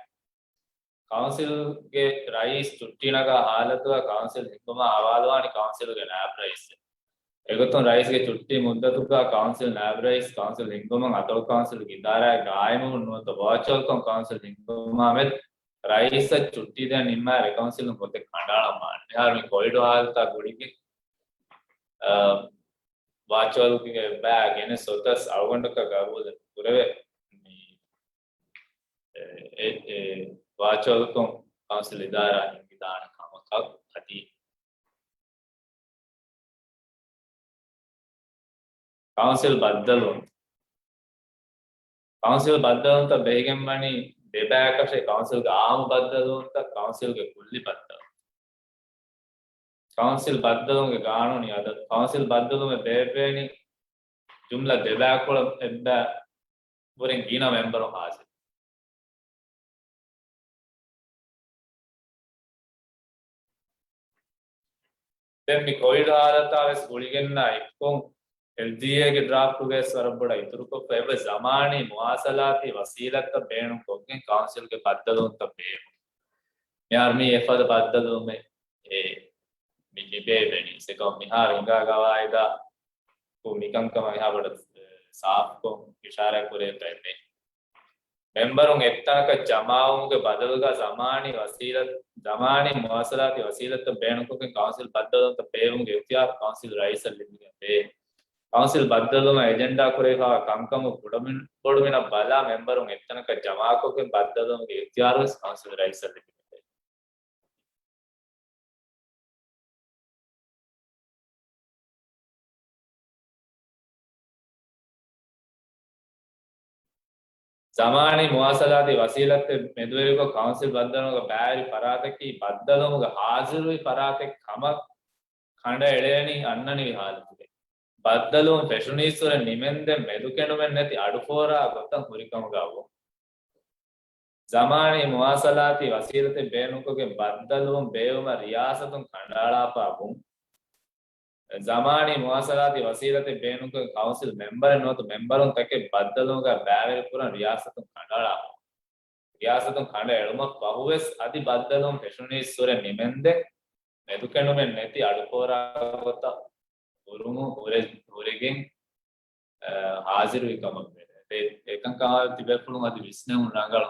ކައުންސިލްގެ ރައީސް ޗުއްޓީ ނަގާ ހާލަތުގަ ކައުންސިލް ހިންގުމާ ހަވާލުވާނީ ކައުންސިލްގެ ނާއިބް ރައީސް. އެގޮތުން ރައީސްގެ ޗުއްޓީ މުއްދަތުގަ ކައުންސިލް ނާއިބު ރައީސް، ކައުންސިލް ހިންގުމުން އަތޮޅު ކައުންސިލްގެ އިދާރާއެއްގަ ގާއިމުވުން ނުވަތަ ވާޗުއަލްކޮށް ކައުންސިލް ހިންގުމާމެދު ރައީސަށް ޗުއްޓީ ދޭން ނިންމާއިރު އެ ކައުންސިލުން ގޮތެއް ކަނޑައަޅަން ވާނެ. މިހާރު މި ކޮވިޑު ހާލަތާ ގުޅިގެން، އަ، ވާޗުއަލްގެ ބައި ގެނެސް އޮތަސް އަޅުގަނޑަކަށް ގަބޫލެއް ނުކުރެވޭ. މި، އެ، އެ، އެ، ވާޗުއަލްކޮށް ކައުންސިލް އިދާރާ ހިންގިދާނެ ކަމަކަށް އަދި ކައުންސިލް ބައްދަލުވުން. ކައުންސިލް ބައްދަލުވުންތައް ބެހިގެން ވަނީ ދެބައިކަށެއް، ކައުންސިލްގެ އާއްމު ބައްދަލުވުންތައް، ކައުންސިލްގެ ކުއްލި ބައްދަލު. ކައުންސިލް ބައްދަލުވުމުގެ ގާނޫނީ އަދަދު. ކައުންސިލް ބައްދަލުވުމެއް ބޭއްވޭނީ ޖުމްލަ ދެބައިކުޅަ އެއްބައި ވުރެން ގިނަ މެމްބަރުން ހާޒިރު. ދެން މި ކޮވިޑް ހާލަތާ ވެސް ގުޅިގެންނާ އެއްކޮށް، އެލްޖީއޭގެ ޑްރާފްޓުގައި ވަރަށް ބޮޑަށް އިތުރުކޮށްފަ އެބަ ޒަމާނީ މުވާސަލާތީ ވަސީލަތްތައް ބޭނުންކޮށްގެން ކައުންސިލްގެ ބައްދަލުވުންތައް ބޭނުން. މިހާރު މީ އެފަދަ ބައްދަލުވުމެއް އެ މި ލިބޭ ވެނީ. ސެކަން މިހާރު ހިނގާ ގަވާއިދާ ކު މިކަންކަމަށް އެހާ ބޮޑަށް ސާފުކޮށް އިޝާރާތް ކުރޭ ފެންނެ. މެމްބަރުން އެއްތަނަކަށް ޖަމާވުމުގެ ބަދަލުގަ ޒަމާނީ ވަސީލަތް، ޒަމާނީ މުވާސަލާތީ ވަސީލަތްތައް ބޭނުންކޮށްގެން ކައުންސިލް ބައްދަލުވުންތައް ބޭއްވުމުގެ އިޚްތިޔާރު ކައުންސިލް ރައީސަށް ލިބިގެން ވޭ. ކައުންސިލް ބައްދަލުވުމަށް އެޖެންޑާ ކުރެވިފައިވާ ކަންކަމުގެ ކުޑަމިން، ބޮޑުމިނަށް ބަލާ މެމްބަރުން އެއްތަނަކަށް ޖަމާކޮށްގެން ބައްދަލުވުމުގެ އިޚްތިޔާރު ވެސް ކައުންސިލް ރައީސަށް ލިބިގެން ވޭ. ޒަމާނީ މުވާސަލާތީ ވަސީލަތެއް މެދުވެރިކޮށް ކައުންސިލް ބައްދަލުވުމުގަ ބައިވެރި ފަރާތަކީ ބައްދަލުވުމުގަ ހާޒިރުވި ފަރާތެއް ކަމަށް ކަނޑައެޅޭނީ އަންނަނިވި ހާލަތުގައި. ބައްދަލުވުން ފެށުނީއްސުރެ ނިމެންދެން މެދުކެނޑުމެއް ނެތި އަޑުފޯރާ ގޮތަށް ހުރިކަމުގަ ވުން. ޒަމާނީ މުވާސަލާތީ ވަސީލަތެއް ބޭނުންކޮށްގެން ބައްދަލުވުން ބޭއްވުމަށް ރިޔާސަތުން ކަނޑައަޅާފަ ވުން. ޒަމާނީ މުވާސަލާތީ ވަސީލަތެއް ބޭނުންކޮށް ކައުންސިލް މެމްބަރެއް ނުވަތަ މެމްބަރުން ތަކެއް ބައްދަލުވުމުގަ ބައިވެރިކުރަން ރިޔާސަތުން ކަނޑައަޅާފަ. ރިޔާސަތުން ކަނޑައެޅުމަށް ފަހުވެސް އަދި ބައްދަލުވުން ފެށުނީއްސުރެ ނިމެންދެން މެދުކެނޑުމެއް ނެތި އަޑުފޯރާ ގޮތަށް ހުރުމު ހުރެ-، ހުރެގެން، އަ، ހާޒިރުވި ކަމަށް ވެ. އެ-، އެކަންކަމާ ތިބޭފުޅުން އަދި ވިސްނެވުން ރަނގަޅު.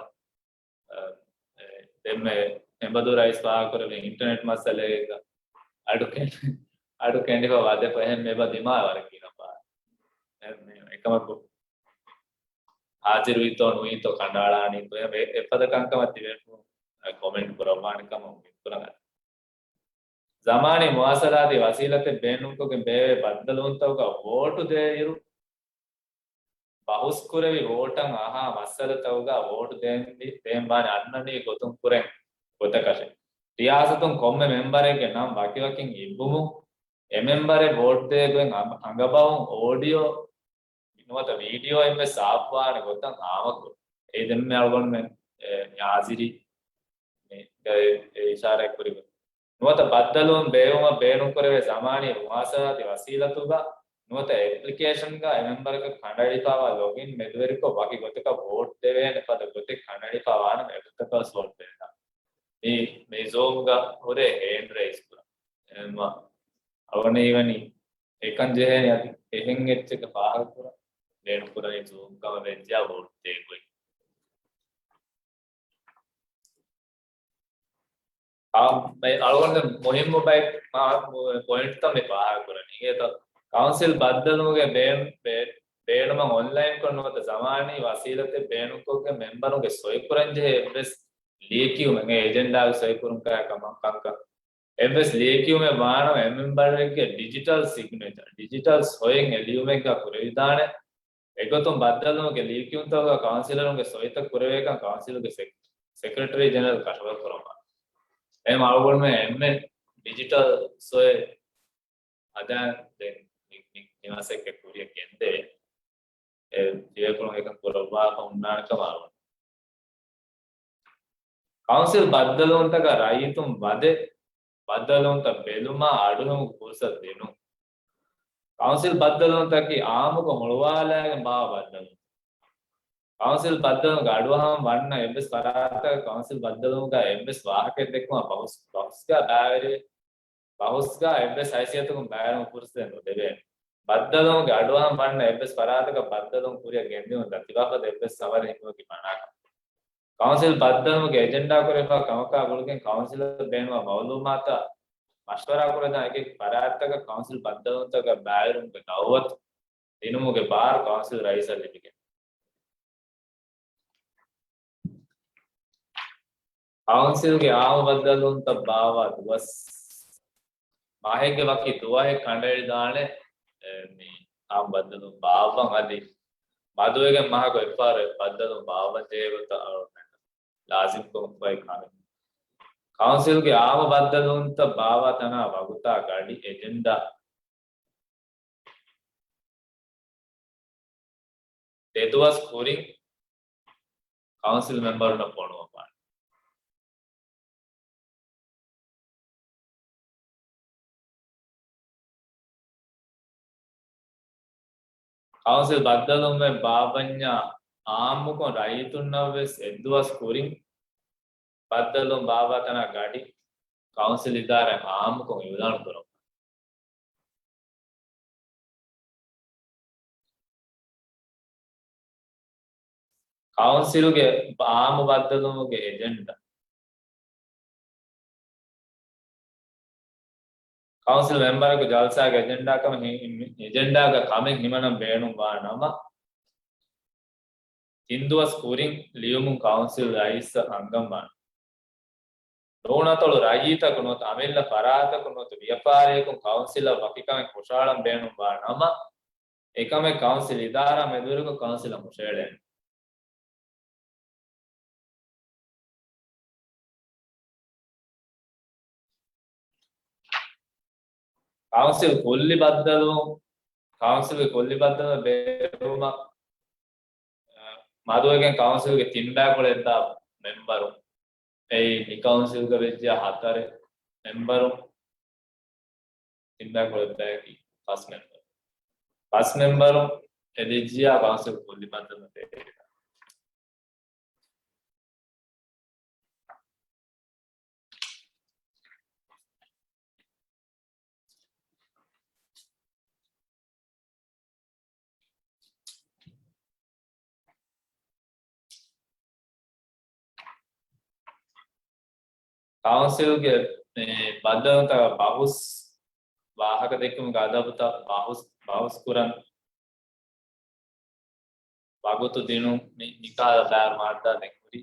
އަ، އެ، ދެންމެ އެބަދު ރައީސް ފާހަގަކުރެވި އިންޓަރނެޓް މައްސަލައެއްގަ އަޑު ކެނޑި-، އަޑު ކެނޑިފަ ވަދެފަ އެހެން އެބަ ދިމާވަރަކީ ނަފާ. އެ، އެކަމަކު ހާޒިރުވީތޯ ނުވީތޯ ކަނޑައަޅާނީތޯ އެ-، އެފަދަ ކަންކަމަށް ތިބޭފުޅުން ކޮމެންޓް ކުރައްވާނެ ކަމަށް އުއްމީދު ކުރަން. ޒަމާނީ މުވާސަލާތީ ވަސީލަތެއް ބޭނުންކޮށްގެން ބޭއްވޭ ބައްދަލުވުންތަކުގަ ވޯޓު ދޭއިރު، ބަހުސްކުރެވި ވޯޓަށް އަހާ މައްސަލަތަކުގަ ވޯޓު ދޭން-، ދޭން ވާނެ އަންނަނިވި ގޮތުން ކުރެން ގޮތަކަށެ. ރިޔާސަތުން ކޮންމެ މެމްބަރެއްގެ ނަން ވަކިވަކިން އިއްވުމުން، އެ މެމްބަރެއް ވޯޓު ދޭ ގޮތް އަނގަ-، އަނގަބަހުން އޯޑިއޯ ނުވަތަ ވީޑިއޯއެއްވެސް ސާފުވާނެ ގޮތަށް ހާމަކުރުން. އެއީ ދެންމެ އަޅުގަނޑުމެން، އެ، ހާޒިރީ މި ގައި އެ އިޝާރާތް ކުރި ގޮތް. ނުވަތަ ބައްދަލުވުން ބޭއްވުމަށް ބޭނުންކުރެވޭ ޒަމާނީ މުވާސަލާތީ ވަސީލަތުގަ ނުވަތަ އެޕްލިކޭޝަންގަ އެ މެމްބަރަކަށް ކަނޑައެޅިފައިވާ ލޮގިން މެދުވެރިކޮށް ވަކި ގޮތަކަށް ވޯޓް ދެވޭނެ ފަދަ ގޮތެއް ކަނޑައެޅިފައިވާނަމަ އެގޮތަކަށް ވެސް ވޯޓް ދެވޭތާ. މި، މި ޒޫމްގަ ހުރޭ ހޭންޑް ރައިޒް ކުރަން. އެހެންވާ އަޅުގަނޑަށް ހީވަނީ އެކަން ޖެހޭނެ އަދި އެހެން އެއްޗަކަށް ފާހަގަކުރަން ބޭނުންކުރަނީ ޒޫމް ކަމަށް ވެއްޖެޔާ ވޯޓް ދޭ ގޮތް. އާ، މެ-، އަޅުގަނޑު މުހިއްމު ބައެއް މާ-، މު-، ޕޮއިންޓްތައް މި ފާހަގަކުރަނީ. އޭތަ ކައުންސިލް ބައްދަލުވުމުގެ ބޭން-، ބޭ-، ބޭނުމަށް އޮންލައިންކޮށް ނުވަތަ ޒަމާނީ ވަސީލަތެއް ބޭނުންކޮށްގެން މެމްބަރުންގެ ސޮއިކުރަންޖެހޭ އެއްވެސް ލިޔެކިޔުމެއް، އެ އެޖެންޑާގެ ސޮއިކުރުން ކައި ކަމަށް ކަންކަން އެއްވެސް ލިޔެކިޔުމެއް ވާނަމަ، އެ މެމްބަރެއްގެ ޑިޖިޓަލް ސިގްނޭޗާ، ޑިޖިޓަލް ސޮއެއް އެ ލިޔުމެއްގަ ކުރެވިދާނެ. އެގޮތުން ބައްދަލުވުމުގެ ލިޔެކިޔުންތަކުގަ ކައުންސިލަރުންގެ ސޮއިތައް ކުރެވޭކަން ކައުންސިލުގެ ސެކް-، ސެކްރެޓަރީ ޖެނެރަލް ކަށަވަރު ކުރައްވާ. އެހެން އަޅުގަނޑުމެން އެންމެ ޑިޖިޓަލް ސޮއެ ހަދާން ދެން މި-، މި-، މި މަސައްކަތް ކުރިއަށް ގެންދެވޭ. އެ ތިބޭފުޅުން އެކަން ކުރައްވާފަ ހުންނާނެ ކަމަށް އަޅުގަނޑު. ކައުންސިލް ބައްދަލުވުންތަކަށް ރައްޔިތުން ވަދެ ބައްދަލުވުންތައް ބެލުމާ އަޑުއެހުމުގެ ފުރުސަތު ދިނުން. ކައުންސިލް ބައްދަލުވުންތަކީ އާއްމުކޮށް ހުޅުވާލައިގެން ބާއްވާ ބައްދަލުވުން. ކައުންސިލް ބައްދަލުވުމުގެ އަޑުއަހަން ވަންނަ އެއްވެސް ފަރާތަކަށް ކައުންސިލް ބައްދަލުވުމުގަ އެއްވެސް ވާހަކައެއް ދެއްކުމަށް ބަހުސް، ބަހުސްގަ ބައިވެރިވެ ބަހުސްގަ އެއްވެސް ހައިސިއްޔަތަކުން ބައިވެރިވުމަށް ފުރުސަތެއް ނުދެވޭނެ. ބައްދަލުވުމުގެ އަޑުއަހަން ވަންނަ އެއްވެސް ފަރާތަކަށް ބައްދަލުވުން ކުރިއަށް ގެންދިއުން ދަތިވާފަދަ އެއްވެސް ސަވާލެއް ހިނގުމަކީ މަނާކަމެއް. ކައުންސިލް ބައްދަލުވުމުގެ އެޖެންޑާ ކުރެފާ ކަމަކާ ގުޅިގެން ކައުންސިލަށް ބޭނުންވާ މައުލޫމާތާ މަޝްވަރާ ކުރެދާނެ އެކި ފަރާތްތަކަށް ކައުންސިލް ބައްދަލުވުންތަކަށް ބައިވެރިވުމުގެ ދައުވަތު ދިނުމުގެ ބާރު ކައުންސިލް ރައީސަށް ލިބިގެން. ކައުންސިލްގެ އާއްމު ބައްދަލުވުންތައް ބާއްވާ ދުވަސް. މަހެއްގެ ވަކި ދުވަހެއް ކަނޑައެޅިދާނެ، އެ، މި އާއްމު ބައްދަލުވުން ބާއްވަން އަދި މަދުވެގެން މަހަކު އެއްފަހަރު ބައްދަލުވުން ބާއްވަން ޖެހޭ ގޮތަށް އަޅުގަނޑު ލާޒިމްކޮށްފައި ކަމެއް. ކައުންސިލްގެ އާއްމު ބައްދަލުވުންތައް ބާއްވާ ތަނާ ވަގުތާ ގަޑި އެޖެންޑާ ދެދުވަސް ކުރިން ކައުންސިލް މެމްބަރުންނަށް ފޮނުވަންވާނެ. ކައުންސިލް ބައްދަލުވުމެއް ބާއްވަންޏާ އާއްމުކޮށް ރައްޔިތުންނަށްވެސް އެއްދުވަސް ކުރިން ބައްދަލުވުން ބާއްވާ ތަނާ ގަޑި ކައުންސިލް އިދާރާއިން އާއްމުކޮށް އިއުލާނު ކުރަން. ކައުންސިލްގެ އާއްމު ބައްދަލުވުމުގެ އެޖެންޑާ. ކައުންސިލް މެމްބަރަކު ޖަލްސާގެ އެޖެންޑާ ކަމެއް ހި-، އެޖެންޑާގަ ކަމެއް ހިމަނަން ބޭނުންވާ ނަމަ، ތިން ދުވަސް ކުރިން ލިޔުމުން ކައުންސިލް ރައީސަށް އަންގަންވާނެ. ނޫނަތޮޅު ރައްޔިތަކު ނުވަތަ އަމިއްލަ ފަރާތަކު ނުވަތަ ވިޔަފާރިއަކުން ކައުންސިލަށް ވަކިކަމެއް ހުށަހަޅަން ބޭނުންވާ ނަމަ، އެކަމެއް ކައުންސިލް އިދާރާ މެދުވެރިކޮށް ކައުންސިލަށް ހުށަހެޅޭނެ. ކައުންސިލް ކުއްލި ބައްދަލުވުން، ކައުންސިލްގެ ކުއްލި ބައްދަލުވުން ބޭއްވުމަށް، އަ، މަދުވެގެން ކައުންސިލްގެ ތިން ބައިކުޅަ އެއްބައި މެމްބަރު، އެއީ މި ކައުންސިލްގަ ވެއްޖެ ހަތަރެއް މެމްބަރު، ތިން ބައިކުޅަ އެއްބައި ފަސް މެމްބަރު. ފަސް މެމްބަރު އެދިއްޖިޔާ ކައުންސިލް ކުއްލި ބައްދަލުވުން ބޭއްވި. ކައުންސިލްގެ މި ބައްދަލުތައް ބަހުސް، ވާހަކަ ދެއްކުމުގެ އަދަބުތައް ބަހުސް، ބަހުސް ކުރަން، ވަގުތު ދިނުން، މި، މިކަހަލަ ބައި މާއްދާ ދެން ހުރި.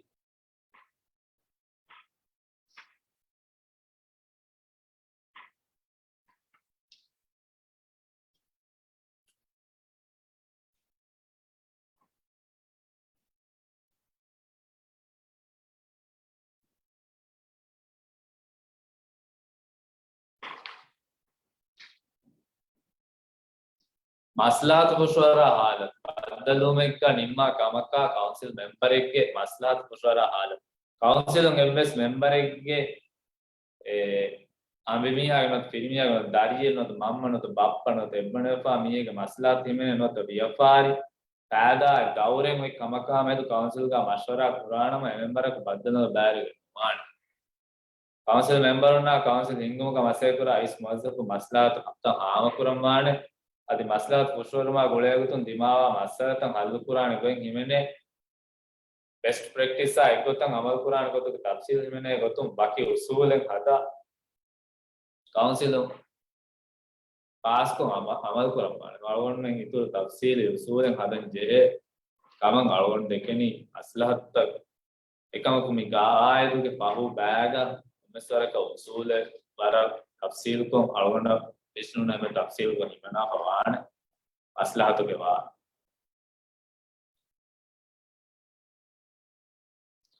މަސްލަހަތު ފުށުއަރާ ހާލަތު. ބައްދަލުވުމެއްގަ ނިންމާ ކަމަކާ ކައުންސިލް މެމްބަރެއްގެ މަސްލަހަތު ފުށުއަރާ ހާލަތު. ކައުންސިލުން އެއްވެސް މެމްބަރެއްގެ، އެ، އަނބިމީހާގެ ނުވަތަ ފިރިމީހާގެ ނުވަތަ ދަރިއެއް ނުވަތަ މަންމަ ނުވަތަ ބައްޕަ ނުވަތަ އެއްބަނޑުވެފާ މީހެއްގެ މަސްލަހަތު ހިމެނޭ ނުވަތަ ވިޔަފާރި ފައިދާއެއް ގައުރެއް އޮތް ކަމަކާ މެދު ކައުންސިލްގަ މަޝްވަރާ ކުރާނަމަ، އެ މެމްބަރަކު ބައްދަލުވުމަށް ބައިވެރިވެ ނުވާނެ. ކައުންސިލް މެމްބަރުންނާ ކައުންސިލް ހިންގުމުގަ މަސައްކަތްކުރާ އިސް މުވައްޒަފު މަސްލަހަތު ހައްތައް ހާމަކުރަންވާނެ. އަދި މަސްލަހަތު ފުށުއެރުމާ ގުޅޭގޮތުން ދިމާވާ މައްސަލަތައް ހައްލުކުރާނެ ގޮތް ހިމެނޭ ބެސްޓް ޕްރެކްޓިސްއާ އެއްގޮތަށް އަމަލުކުރާނެ ގޮތުގެ ތަފްސީލް ހިމެނޭ ގޮތުން ވަކި އުސޫލެއް ހަދާ، ކައުންސިލުން ފާސްކޮށް އަމަ-، އަމަލުކުރަންވާނެ. އަޅުގަނޑުމެން އިތުރު ތަފްސީލީ އުސޫލެއް ހަދަން ޖެހޭ ކަމަށް އަޅުގަނޑު ދެކެނީ މަސްލަހަތުތައް. އެކަމަކު މި ގައާއިދުގެ ފަހު ބައިގަ އެއްވެސް ވަރަކަށް އުސޫލެއް ވަރަށް ތަފްސީލުކޮށް އަޅުގަނޑަށް ވިސްނުނު އެންމެ ތަފްސީލުކޮށް ހިމަނާފަ ވާނެ މަސްލަހަތުގެ ވާ.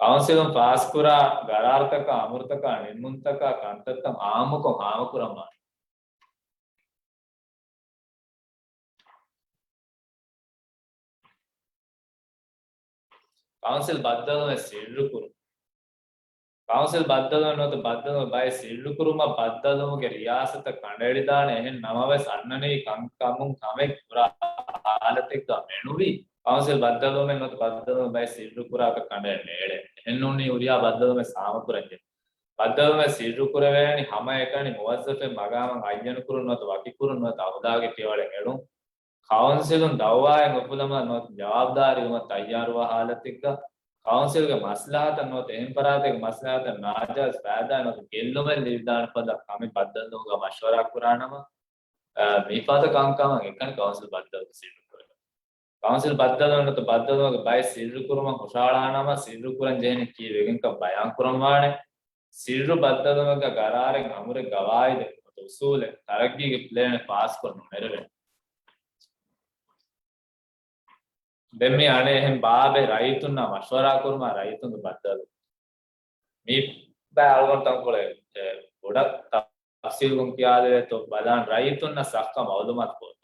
ކައުންސިލުން ފާސްކުރާ ގަރާރުތަކާ، އަމުރުތަކާ، ނިންމުންތަކާ ކަންތައްތައް އާއްމުކޮށް ހާމަކުރަންވާނެ. ކައުންސިލް ބައްދަލުވުމެއް ސިއްރުކުރުން. ކައުންސިލް ބައްދަލުވުން ނުވަތަ ބައްދަލުވުމެއް ބައެއް ސިއްރުކުރުމަށް ބައްދަލުވުމުގެ ރިޔާސަތަށް ކަނޑައެޅިދާނެ. އެހެން ނަމަވެސް، އަންނަނީ ކަންކަމުން ކަމެއް ކުރާ ހާލަތެއްގަ މެނުވީ، ކައުންސިލް ބައްދަލުވުމެއް ނުވަތަ ބައްދަލުވުމެއް ބައެއް ސިއްރުކުރާކަށް ކަނޑައެޅޭ. އެހެންނޫނީ ހުރިހާ ބައްދަލުވުމެއް ހާމަކުރަންޖެހޭ. ބައްދަލުވުމެއް ސިއްރު ކުރެވޭނީ ހަމައެކަނި މުވައްޒަފެއް މަގާމަށް އައްޔަނު ކުރުން ނުވަތަ ވަކިކުރުން ނުވަތަ އަހުލާގެ ފިޔަވަޅެއް އެޅުން. ކައުންސިލުން ދައުވާއެއް އުފުލުމަށް ނުވަތަ ޖަވާބުދާރީވުމަށް ތައްޔާރުވާ ހާލަތެއްގަ، ކައުންސިލްގެ މަސްލަހަތަށް ނުވަތަ އެހެން ފަރާތެއްގެ މަސްލަހަތަށް ނާޖާއިޒް ފައިދާއެއް ނުވަތަ ގެއްލުމެއް ލިބިދާނެ ފަދަ ކަމެއް ބައްދަލުވުމުގަ މަޝްވަރާ ކުރާނަމަ، އަ، މިފަދަ ކަންކަމަށް އެކަނި ކައުންސިލް ބައްދަލު ސިއްރު ކުރެވޭ. ކައުންސިލް ބައްދަލުވުން ނުވަތަ ބައްދަލުވުމުގެ ބައެއް ސިއްރު ކުރުމަށް ހުށަހަޅާނަމަ، ސިއްރު ކުރަން ޖެހެނީ ކީއްވެގެންކަން ބަޔާން ކުރަން ވާނެ. ސިއްރު ބައްދަލުވުމެއްގަ ގަރާރެއް، އަމުރެއް، ގަވާއިދެއް ނުވަތަ އުސޫލެއް، ތަރައްގީގެ ޕްލޭނެއް ފާސްކޮށް ނުނެރެވޭނެ. ދެން މި އަނެއް އެހެން ބާބެއް ރައްޔިތުންނާ މަޝްވަރާ ކުރުމާ ރައްޔިތުންގެ ބައްދަލު. މި ބައި އަޅުގަނޑު ތަންކޮޅެއް، އެ، ބޮޑަށް ތަފްސީލުކޮށް ކިޔާލެވޭތޯ ބަލާން. ރައްޔިތުންނަށް ސައްކަ މައުލޫމާތު ކޮށް.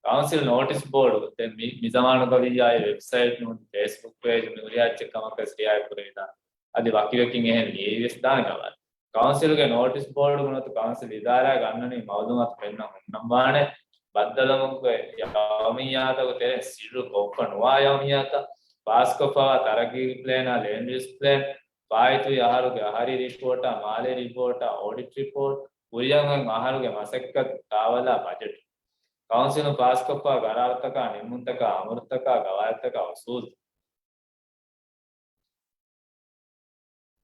ކައުންސިލް ނޯޓިސް ބޯޑު ދެން މި، މި ޒަމާނުގަ ވިއްޔާ އެ ވެބްސައިޓް ނޫން ފޭސްބުކް ޕޭޖް މި ހުރިހާ އެއްޗެއް ކަމަކަށް ވެސް ރިއާޔަތް ކުރެވިދާނެ. އަދި ވަކިވެކިން އެހެން ލިޔެވި ވެސް ދާނެ ގަވާއިދު. ކައުންސިލްގެ ނޯޓިސް ބޯޑު ނުވަތަ ކައުންސިލް އިދާރާގެ އަންނަނީ މައުލޫމާތު ފެންނަން ހުންނަން ވާނެ. ބައްދަލުވުމުގެ ޔައުމިއްޔާތަކުގެ ތެރެއިން ސިއްރު ކޮށްފަ ނުވާ ޔައުމިއްޔާތައް، ފާސްކޮށްފަވާ ތަރައްގީގެ ޕްލޭނާ، ލޭންޑް ޔޫސް ޕްލޭން، ފާއިތުވި އަހަރުގެ އަހަރީ ރިޕޯޓާ، މާލޭ ރިޕޯޓާ، އޯޑިޓް ރިޕޯޓް، ކުރިއަށް އޮތް އަހަރުގެ މަސައްކަތް ތާވަލާ ބަޖެޓް، ކައުންސިލުން ފާސްކޮށްފަ ގަރާރުތަކާ، ނިންމުންތަކާ، އަމުރުތަކާ، ގަވާއިދުތަކާ، އުސޫލް.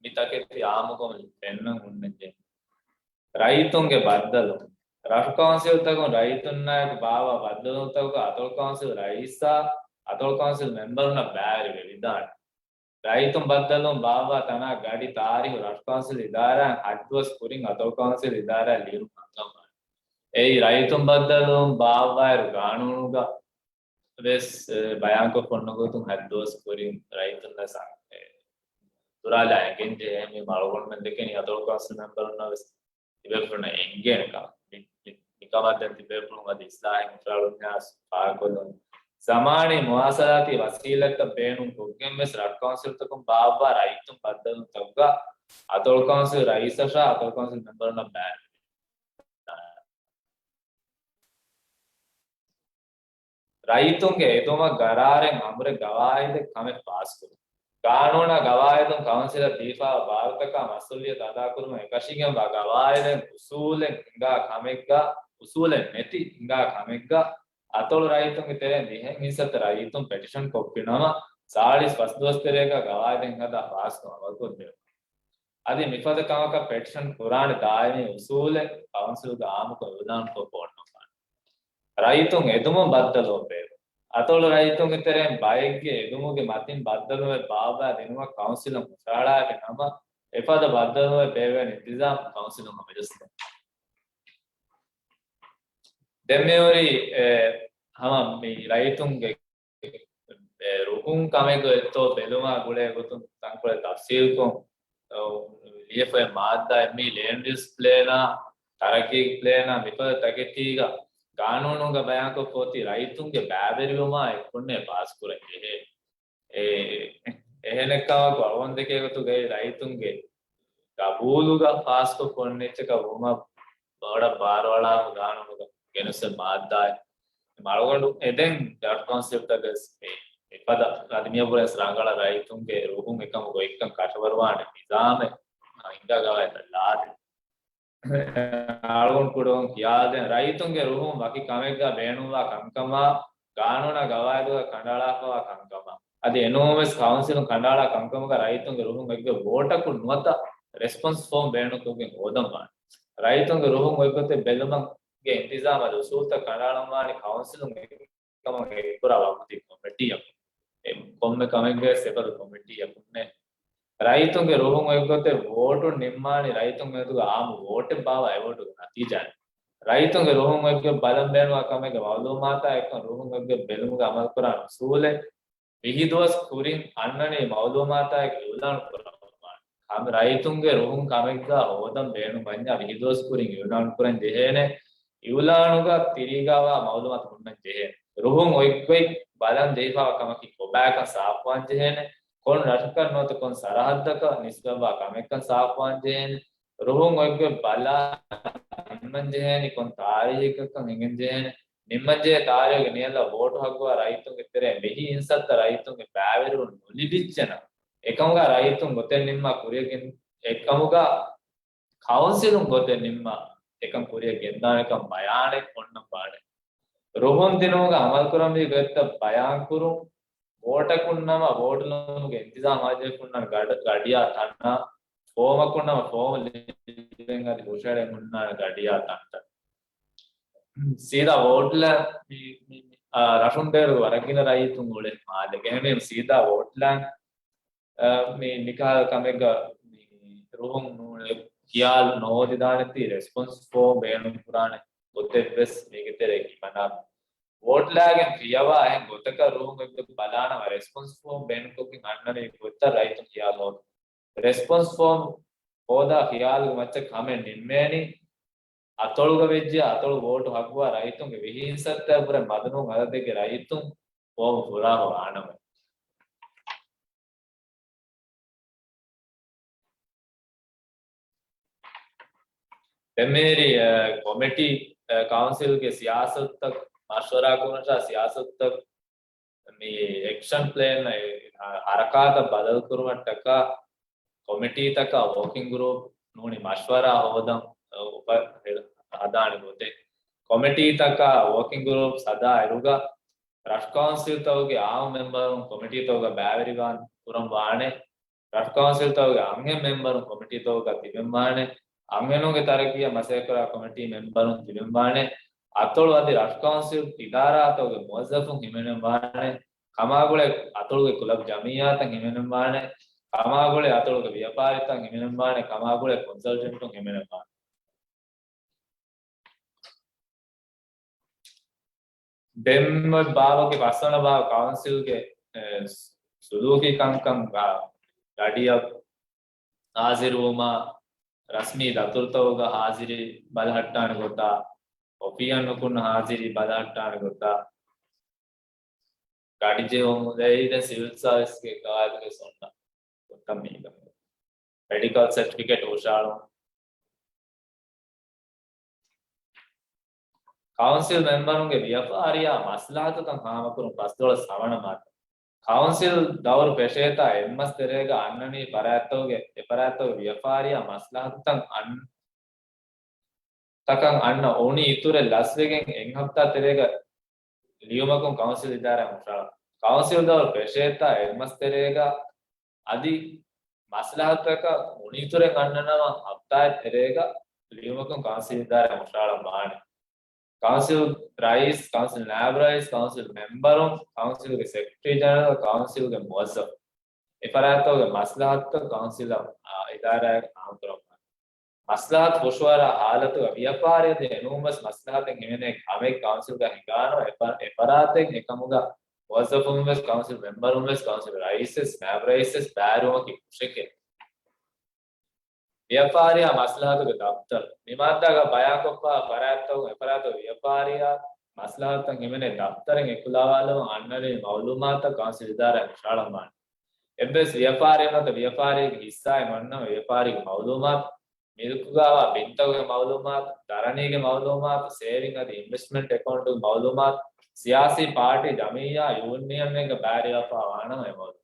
މި ތަކެތި އާއްމުކޮށް ފެންނަން ހުންނަންޖެހޭ. ރައްޔިތުންގެ ބައްދަލު. ރަށު ކައުންސިލްތަކުން ރައްޔިތުންނާއެކު ބާއްވާ ބައްދަލުވުންތަކުގަ އަތޮޅު ކައުންސިލް ރައީސާ، އަތޮޅު ކައުންސިލް މެމްބަރުންނަށް ބައިވެރިވެވިދާނެ. ރައްޔިތުން ބައްދަލުވުން ބާއްވާ ތަނާ ގަޑި ތާރީހު ރަށު ކައުންސިލް އިދާރާއިން ހަތް ދުވަސް ކުރިން އަތޮޅު ކައުންސިލް އިދާރާއަށް ލިޔުން އަންގަންވާނެ. އެއީ ރައްޔިތުން ބައްދަލުވުން ބާއްވާއިރު ގާނޫނުގަ ވެސް، އެ، ބަޔާންކޮށް ފޮނުނު ގޮތުން ހަތް ދުވަސް ކުރިން ރައްޔިތުންނަށް ސަ-، އެ، ދުރާލާ އެނގެން ޖެހޭ މި އަޅުގަނޑުމެން ދެކެނީ އަތޮޅު ކައުންސިލް މެމްބަރުންނަށް ވެސް ތިބޭފުޅުންނަށް އެނގޭނެ ކަމަށް. މި-، މި-، މިކަމަށް ދެން ތިބޭފުޅުން އަދި އިސްލާހެއް ހުށަހަޅުންޏާ ފާހަގަކޮށްލުން. ޒަމާނީ މުވާސަލާތީ ވަސީލަތްތައް ބޭނުން ކޮށްގެން ވެސް ރަށު ކައުންސިލްތަކުން ބާއްވާ ރައްޔިތުން ބައްދަލުވުންތަކުގަ އަތޮޅު ކައުންސިލް ރައީސަށާ އަތޮޅު ކައުންސިލް މެމްބަރުންނަށް ބައިވެރި ރައްޔިތުންގެ އެދުމަށް ގަރާރެއް އަމުރެއް ގަވާއިދެއް ކަމެއް ފާސްކުރުން. ގާނޫނާ ގަވާއިދުން ކައުންސިލަށް ދީފާވާ ބާރުތަކާ މަސްއޫލިއްޔަތު އަދާކުރުމަށް އެކަށީގެންވާ ގަވާއިދެއް އުސޫލެއް ހިނގާ ކަމެއްގަ، އުސޫލެއް ނެތި ހިނގާ ކަމެއްގަ، އަތޮޅު ރައްޔިތުންގެ ތެރެއިން ދިހައެއް ހިންސަތައް ރައްޔިތުން ޕެޓިޝަން ކޮށްފިނަމަ، ސާޅީސް ފަސް ދުވަސް ތެރޭގަ ގަވާއިދެއް ހަދާ ފާސްކޮށް އަމަލުކޮށްދެވުން. އަދި މިފަދަ ކަމަކަށް ޕެޓިޝަން ކުރާނެ ދާއިމީ އުސޫލެއް ކައުންސިލްގަ އާއްމުކޮށް އިއުލާންކޮށް ފޯނުންވާނެ. ރައްޔިތުން އެދުމުން ބައްދަލުވުން ބޭއްވުން. އަތޮޅު ރައްޔިތުންގެ ތެރެއިން ބައެއްގެ އެދުމުގެ މަތިން ބައްދަލުވުމެއް ބާއްވާ ދިނުމަށް ކައުންސިލުން ހުށަހަޅާފި ނަމަ، އެފަދަ ބައްދަލުވުމެއް ބޭއްވޭނެ އިންތިޒާމް ކައުންސިލުން ހަމަޖައްސަން. ދެން މިހުރީ، އެ، ހަމަ މި ރައްޔިތުންގެ އެ، ރުހުން ކަމެއްގަ އޮތްތޯ ބެލުމާ ގުޅޭ ގޮތުން ތަންކޮޅެއް ތަފްސީލްކޮށް، އަ، ލިޔެފައި މާއްދާއެއް މީ ލޭންޑް ޔޫސް ޕްލޭނާ، ތަރައްގީ ޕްލޭނާ މިފަދަ ތަކެތީގަ ގާނޫނުގަ ބަޔާންކޮށްފަ އޮތީ ރައްޔިތުންގެ ބައިވެރިވުމާ އެކުންނޭ ފާސްކުރަން ޖެހޭ. އެ، އެހެނެއްކަމަކު އަޅުގަނޑު ދެކޭ ގޮތުގައި ރައްޔިތުންގެ ގަބޫލުގަ ފާސްކޮށްފަ އޮންނަ އެއްޗަކަށް ވުމަށް ބޮޑަށް ބާރުއަޅާފަ ގާނޫނުގަ ގެނެސް މާއްދާއެއް. އަޅުގަނޑު އެދެން ރަށު ކައުންސިލްތަކަށް އެ، އެފަދަ އަދި މިއަށްވުރެސް ރަނގަޅަށް ރައްޔިތުންގެ ރުހުން އެކަމުގަ އޮތްކަން ކަށަވަރުވާނެ ނިޒާމެއް ހިންގާ ގަވާއިދަށް ލާދޭ. އަޅުގަނޑު ކުޑަވަން ކިޔާދޭން، ރައްޔިތުންގެ ރުހުން ވަކި ކަމެއްގަ ބޭނުންވާ ކަންކަމާ، ގާނޫނާ ގަވާއިދުގަ ކަނޑައަޅާފަވާ ކަންކަމާ، އަދި އެނޫންވެސް ކައުންސިލުން ކަނޑައަޅާ ކަންކަމުގަ ރައްޔިތުންގެ ރުހުން އޮތްގޮތް ވޯޓަކުން ނުވަތަ ރެސްޕޮންސް ފޯމް ބޭނުންކޮށްގެން ހޯދަންވާނެ. ރައްޔިތުންގެ ރުހުން އޮތްގޮތެއް ބެލުމުގެ އިންތިޒާމް އަދި އުސޫލުތައް ކަނޑައަޅަންވާނީ ކައުންސިލުން ކަމަށް އެއްކުރާ ވަގުތީ ކޮމިޓީއަކުން. އެ ކޮންމެ ކަމެއްގަވެސް އެފަދަ ކޮމިޓީއަކުންނޭ. ރައްޔިތުންގެ ރުހުން އޮތްގޮތެއް ވޯޓުން ނިންމާނީ ރައްޔިތުންގެ މެދުގަ އާއްމު ވޯޓެއް ބާއްވާ އެ ވޯޓުގެ ނަތީޖާއެއް. ރައްޔިތުންގެ ރުހުން އޮތްގޮތް ބަލަން ބޭނުންވާ ކަމެއްގެ މައުލޫމާތާ އެކަން ރުހުން އޮތްގޮތް ބެލުމުގެ އަމަލުކުރާނެ އުސޫލެއް ވިހި ދުވަސް ކުރިން އަންނަނީ މައުލޫމާތާއެކު އިއުލާނު ކުރައްވާނެ. ކަމެއް ރައްޔިތުންގެ ރުހުން ކަމެއްގަ ހޯދަން ބޭނުންވަންޏާ ވިހި ދުވަސް ކުރިން އިއުލާނު ކުރަން ޖެހޭނެ. އިއުލާނުގަ ތިރީގަވާ މައުލޫމާތު ހުންނަން ޖެހޭނެ. ރުހުން އޮތްގޮތް ބަލަން ޖެހިފަވާ ކަމަކީ ކޮބާކަން ސާފުވާން ޖެހޭނެ. ކޮން ރަށަކަށް ނުވަތަ ކޮން ސަރަހައްދަކަށް ނިސްބަތްވާ ކަމެއްކަން ސާފުވާން ޖެހޭނެ. ރުހުން އޮތްގޮތް ބަލާ ނިންމަން ޖެހޭނީ ކޮން ތާރީހެއްގަކަން އެނގެން ޖެހޭނެ. ނިންމަންޖެހޭ ތާރީހުގެ ނިޔަލަށް ވޯޓު ހައްގުވާ ރައްޔިތުންގެ ތެރެއިން ވިހި އިންސައްތަ ރައްޔިތުންގެ ބައިވެރިވުން ނުލިބިއްޖެނަމަ، އެކަމުގަ ރައްޔިތުން ގޮތެއް ނިންމާ ކުރިޔަށް ގެން، އެކަމުގަ ކައުންސިލުން ގޮތެއް ނިންމާ އެކަން ކުރިއަށް ގެންދާނެކަން ބަޔާނެއް އޮންނަން ވާނެ. ރުހުން ދިނުމުގަ އަމަލުކުރަންވީ ގޮތްތައް ބަޔާންކުރުން، ވޯޓަކުން ނަމަ ވޯޓުލުމުގެ އިންތިޒާމް ހާއްޖަވެފަ ހުންނާނެ ގަޑި-، ގަޑިއާ ތަންނާ، ފޯމަކުން ނަމަ ފޯމު ލިބެން އަދި ހުށަހެޅެން ހުންނާނެ ގަޑިއާ ތަންތަން. ސީދާ ވޯޓްލަ މި، މި، މި، އާ، ރަށުން ބޭރު ވަރަށް ގިނަ ރައްޔިތުން އުޅޭ މާލެ. އެހެންވީމަ ސީދާ ވޯޓްލަ، އާ، މި، މިކަހަލަ ކަމެއްގަ މި ރުހުން ނޫނެ ޚިޔާލު ނޯދިދާނެތީ ރެސްޕޮންސް ފޯމް ބޭނުން ކުރާނެ ގޮތެއްވެސް މީގެ ތެރޭ ހިމަނާ. ވޯޓްލާގެން ފިޔަވާ އެހެން ގޮތަކަށް ރުހުން އެއްވެ ބަލާނަމަ ރެސްޕޮންސް ފޯމް ބޭނުންކޮށްގެން އަންނަނީ ގޮތަށް ރައްޔިތުން ޚިޔާލު ހޯދުން. ރެސްޕޮންސް ފޯމް ހޯދާ ޚިޔާލުގެ މައްޗަށް ކަމެއް ނިންމޭނީ، އަތޮޅުގަ ވެއްޖެ އަތޮޅު ވޯޓު ހައްގުވާ ރައްޔިތުންގެ ވިހި ހިއްސައަށްވުރެ މަދުނޫން އަދަދެއްގެ ރައްޔިތުން ފޯމު ފުރާހު ވާނަމަ. ދެންމެހިރި، އަ، ކޮމިޓީ، އަ، ކައުންސިލްގެ ސިޔާސަތުތައް މަޝްވަރާ ކުރުން ސިޔާސަތުތައް މި އެކްޝަން ޕްލޭން، އަ، ހަރަކާތަށް ބަދަލުކުރުމަށްޓަކާ ކޮމިޓީތަކާ ވޯކިން ގްރޫޕް ނޫނީ މަޝްވަރާ ހޯދަން، އަ، އުފަ-، ހަދާނެ ގޮތެއް. ކޮމިޓީތަކާ ވޯކިން ގްރޫޕް ހަދާ އިރުގަ ރަށު ކައުންސިލްތަކުގެ އާއްމު މެމްބަރުން ކޮމިޓީތަކުގަ ބައިވެރިވާން ކުރަން ވާނެ. ރަށު ކައުންސިލްތަކުގެ އަންހެން މެމްބަރުން ކޮމިޓީތަކުގަ ތިބެންވާނެ. އަންހެނުންގެ ތަރައްގީއަށް މަސައްކަތްކުރާ ކޮމިޓީ މެމްބަރުން ތިބެންވާނެ. އަތޮޅު އަދި ރަށު ކައުންސިލް އިދާރާތަކުގެ މުވައްޒަފުން ހިމެނެންވާނެ. ކަމާގުޅޭ އަތޮޅުގެ ކުލަބް ޖަމިއްޔާތައް ހިމެނެންވާނެ. ކަމާގުޅޭ އަތޮޅުގެ ވިޔަފާރިތައް ހިމެނެންވާނެ. ކަމާގުޅޭ ކޮންސަލްޓެންޓުން ހިމެނެންވާނެ. ދެންމެ ބާވަކި ފަސްވަނަ ބާވަ ކައުންސިލްގެ، އެ، ސުލޫކީ ކަންކަން ގަ-، ގަޑިއަށް ހާޒިރުވުމާ، ރަސްމީ ދަތުރުތަކުގަ ހާޒިރީ ބަލަހައްޓާނެ ގޮތާ، އޮފީހަށް ނުކުންނަ ހާޒިރީ ބަލަހައްޓާނެ ގޮތާ، ގަޑި ޖެހުމުން ދެއިދެން ސިވިލް ސާވިސްގެ ގަވާއިދުގެ ސުންނަ ގޮތަށް މީގަ މެޑިކަލް ސެޓްފިކެޓް ހުށަހަޅުން. ކައުންސިލް މެމްބަރުންގެ ވިޔަފާރިއާ މަސްލަހަތުތައް ހާމަކުރުން ފަސްދޮޅަސް ހަވަނަ މާއްދާ. ކައުންސިލް ދައުރު ފެށޭތާ އެއްމަސް ތެރޭގަ އަންނަނީ ފަރާތްތަކުގެ އެފަރާތްތަކުގެ ވިޔަފާރިއާ މަސްލަހަތުތައް އަން-، ތަކަށް އަންނަ އުނި އިތުރެއް ލަސްވެގެން އެއް ހަފްތާ ތެރޭގަ ލިޔުމަކުން ކައުންސިލް އިދާރާއިން ހުށަހަޅާ. ކައުންސިލް ދައުރު ފެށޭތާ އެއްމަސް ތެރޭގަ އަދި މަސްލަހަތަކަށް އުނިއިތުރެއް އަންނަނަމަ ހަފްތާއެއް ތެރޭގަ ލިޔުމަކުން ކައުންސިލް އިދާރާއިން ހުށަހަޅަން ވާނެ. ކައުންސިލް ރައީސް، ކައުންސިލް ނާއިބް ރައީސް، ކައުންސިލް މެމްބަރުން، ކައުންސިލްގެ ސެކްރެޓަރީ ޖެނެރަލް، ކައުންސިލްގެ މުވައްޒަފު، އެފަރާތްތަކުގެ މަސްލަހަތުތައް ކައުންސިލަށް، އާ، އިދާރާއަށް ހާމަކުރަން ވާނެ. މަސްލަހަތު ފުށުއަރާ ހާލަތުގަ ވިޔަފާރިއަށް އެނޫންވެސް މަސްލަހަތެއް ހިމެނޭ ކަމެއް ކައުންސިލްގަ ހިނގާނަމަ އެފަ-، އެފަރާތެއް އެކަމުގަ މުވައްޒަފުންވެސް ކައުންސިލް މެމްބަރުންވެސް ކައުންސިލް ރައީސްވެސް ނާއިބް ރައީސްވެސް ބައިވެރިވުމަކީ ކުށެކޭ. ވިޔަފާރިއާ މަސްލަހަތުގެ ދަފްތަރު. މި މާއްދާގަ ބަޔާންކޮށްފާ ފަރާތްތަކުން އެފަރާތުގެ ވިޔަފާރިއާ މަސްލަހަތުތައް ހިމެނޭ ދަފްތަރެއް އެކުލަވާލަމުން އަންނަނީ މައުލޫމާތުތައް ކައުންސިލް އިދާރާއިން ހުށަހަޅަން ވާނެ. އެއްވެސް ވިޔަފާރިއެއް ނުވަތަ ވިޔަފާރިއެއްގެ ހިއްސާއެއް އޮންނަމަ ވިޔަފާރީގެ މައުލޫމާތު، މިލްކުގައިވާ ބިންތަކުގެ މައުލޫމާތު، ދަރަނީގެ މައުލޫމާތު، ސޭވިން އަދި އިންވެސްޓްމަންޓް އެކައުންޓުގެ މައުލޫމާތު، ސިޔާސީ ޕާޓީ، ޖަމިއްޔާ، ޔޫނިއަންއެއްގަ ބައިވެރިވެފަ ވާނަމަ އެ މައުލޫމާތު.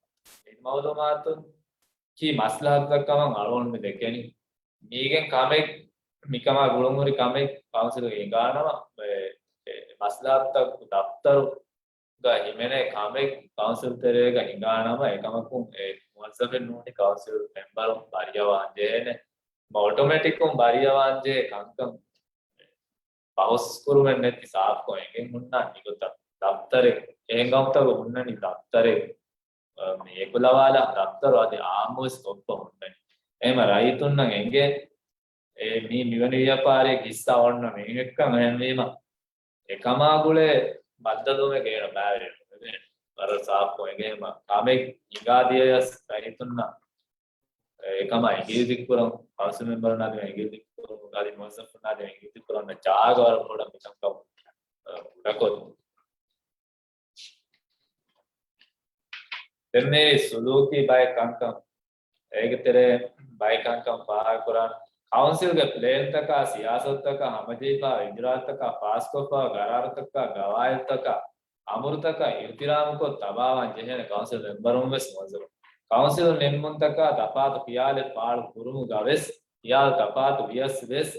މި މައުލޫމާތު ކީ މަސްލަހަތުތައް ކަމަށް އަޅުގަނޑު މި ދެކެނީ. މީގެން ކަމެއް، މިކަމާ ގުޅުންހުރި ކަމެއް ކައުންސިލުގަ ހިނގާނަމަ، އެ، އެ، މަސްލަހަތުތައް ދަފްތަރުގަ ހިމެނޭ ކަމެއް ކައުންސިލް ތެރޭގަ ހިނގާނަމަ، އެކަމަކުން އެ މުވައްޒަފެއް ނޫނީ ކައުންސިލް މެމްބަރުން ބަރިއަވާން ޖެހޭނެ. އޮޓޮމެޓިކުން ބަރިއަވާން ޖެހޭ ކަންކަން ބަހުސް ކުރުމެއް ނެތި ސާފުކޮށް އެނގެން ހުންނަ މިގޮތަށް ދަފްތަރެއް، އެހެން ގައުމުތަކު ހުންނަނީ ދަފްތަރެއް، އަ، މި އެކުލަވާލާ ދަފްތަރު އަދި އާއްމުވެސް ކޮށްފަ ހުންނަނީ. އެހެންމަ ރައްޔިތުންނަށް އެނގޭ، އެ މީ މިވެނި ވިޔަފާރިއެއްގެ ހިއްސާ އޮންނަ މީހެއްކަން. އެހެންވީމަ، އެކަމާ ގުޅޭ ބައްދަލުވުމެއް ގޭނަ ބައިވެރި ވަރަށް ސާފުކޮށް އެނގޭ. ހަމަ ކަމެއް ހިނގާ ދިޔަޔަސް ރައްޔިތުންނަށް އެކަމާ އިނގިލި ދިއްކުރަން، ކައުންސިލް މެމްބަރުންނާ ދިމާ އިނގިލި ދިއްކުރަން، އަދި މުވައްޒަފުންނާ ދިމާ އިނގިލި ދިއްކުރަން ޖާގަ ވަރަށް ބޮޑަށް މިކަންކަން، އަ، ކުޑަކޮށް. ދެން މި ސުލޫކީ ބައެއް ކަންކަން، އޭގެ ތެރޭ ބައެއް ކަންކަން ފާހަގަކުރާން. ކައުންސިލްގެ ޕްލޭންތަކާ، ސިޔާސަތުތަކާ، ހަމަޖެހިފާ އިޖުރާއަތުތަކާ، ފާސްކޮށްފާ ގަރާރުތަކާ، ގަވާއިދުތަކާ، އަމުރުތަކަށް އިޙްތިރާމުކޮށް ތަބާވާން ޖެހޭނެ ކައުންސިލް މެމްބަރުން ވެސް މުވައްޒަފުން. ކައުންސިލުން ނިންމުންތަކާ ތަފާތު ޚިޔާލެއް ފާޅު ކުރުމުގަ ވެސް ހިޔާލު ތަފާތު ވިޔަސް ވެސް،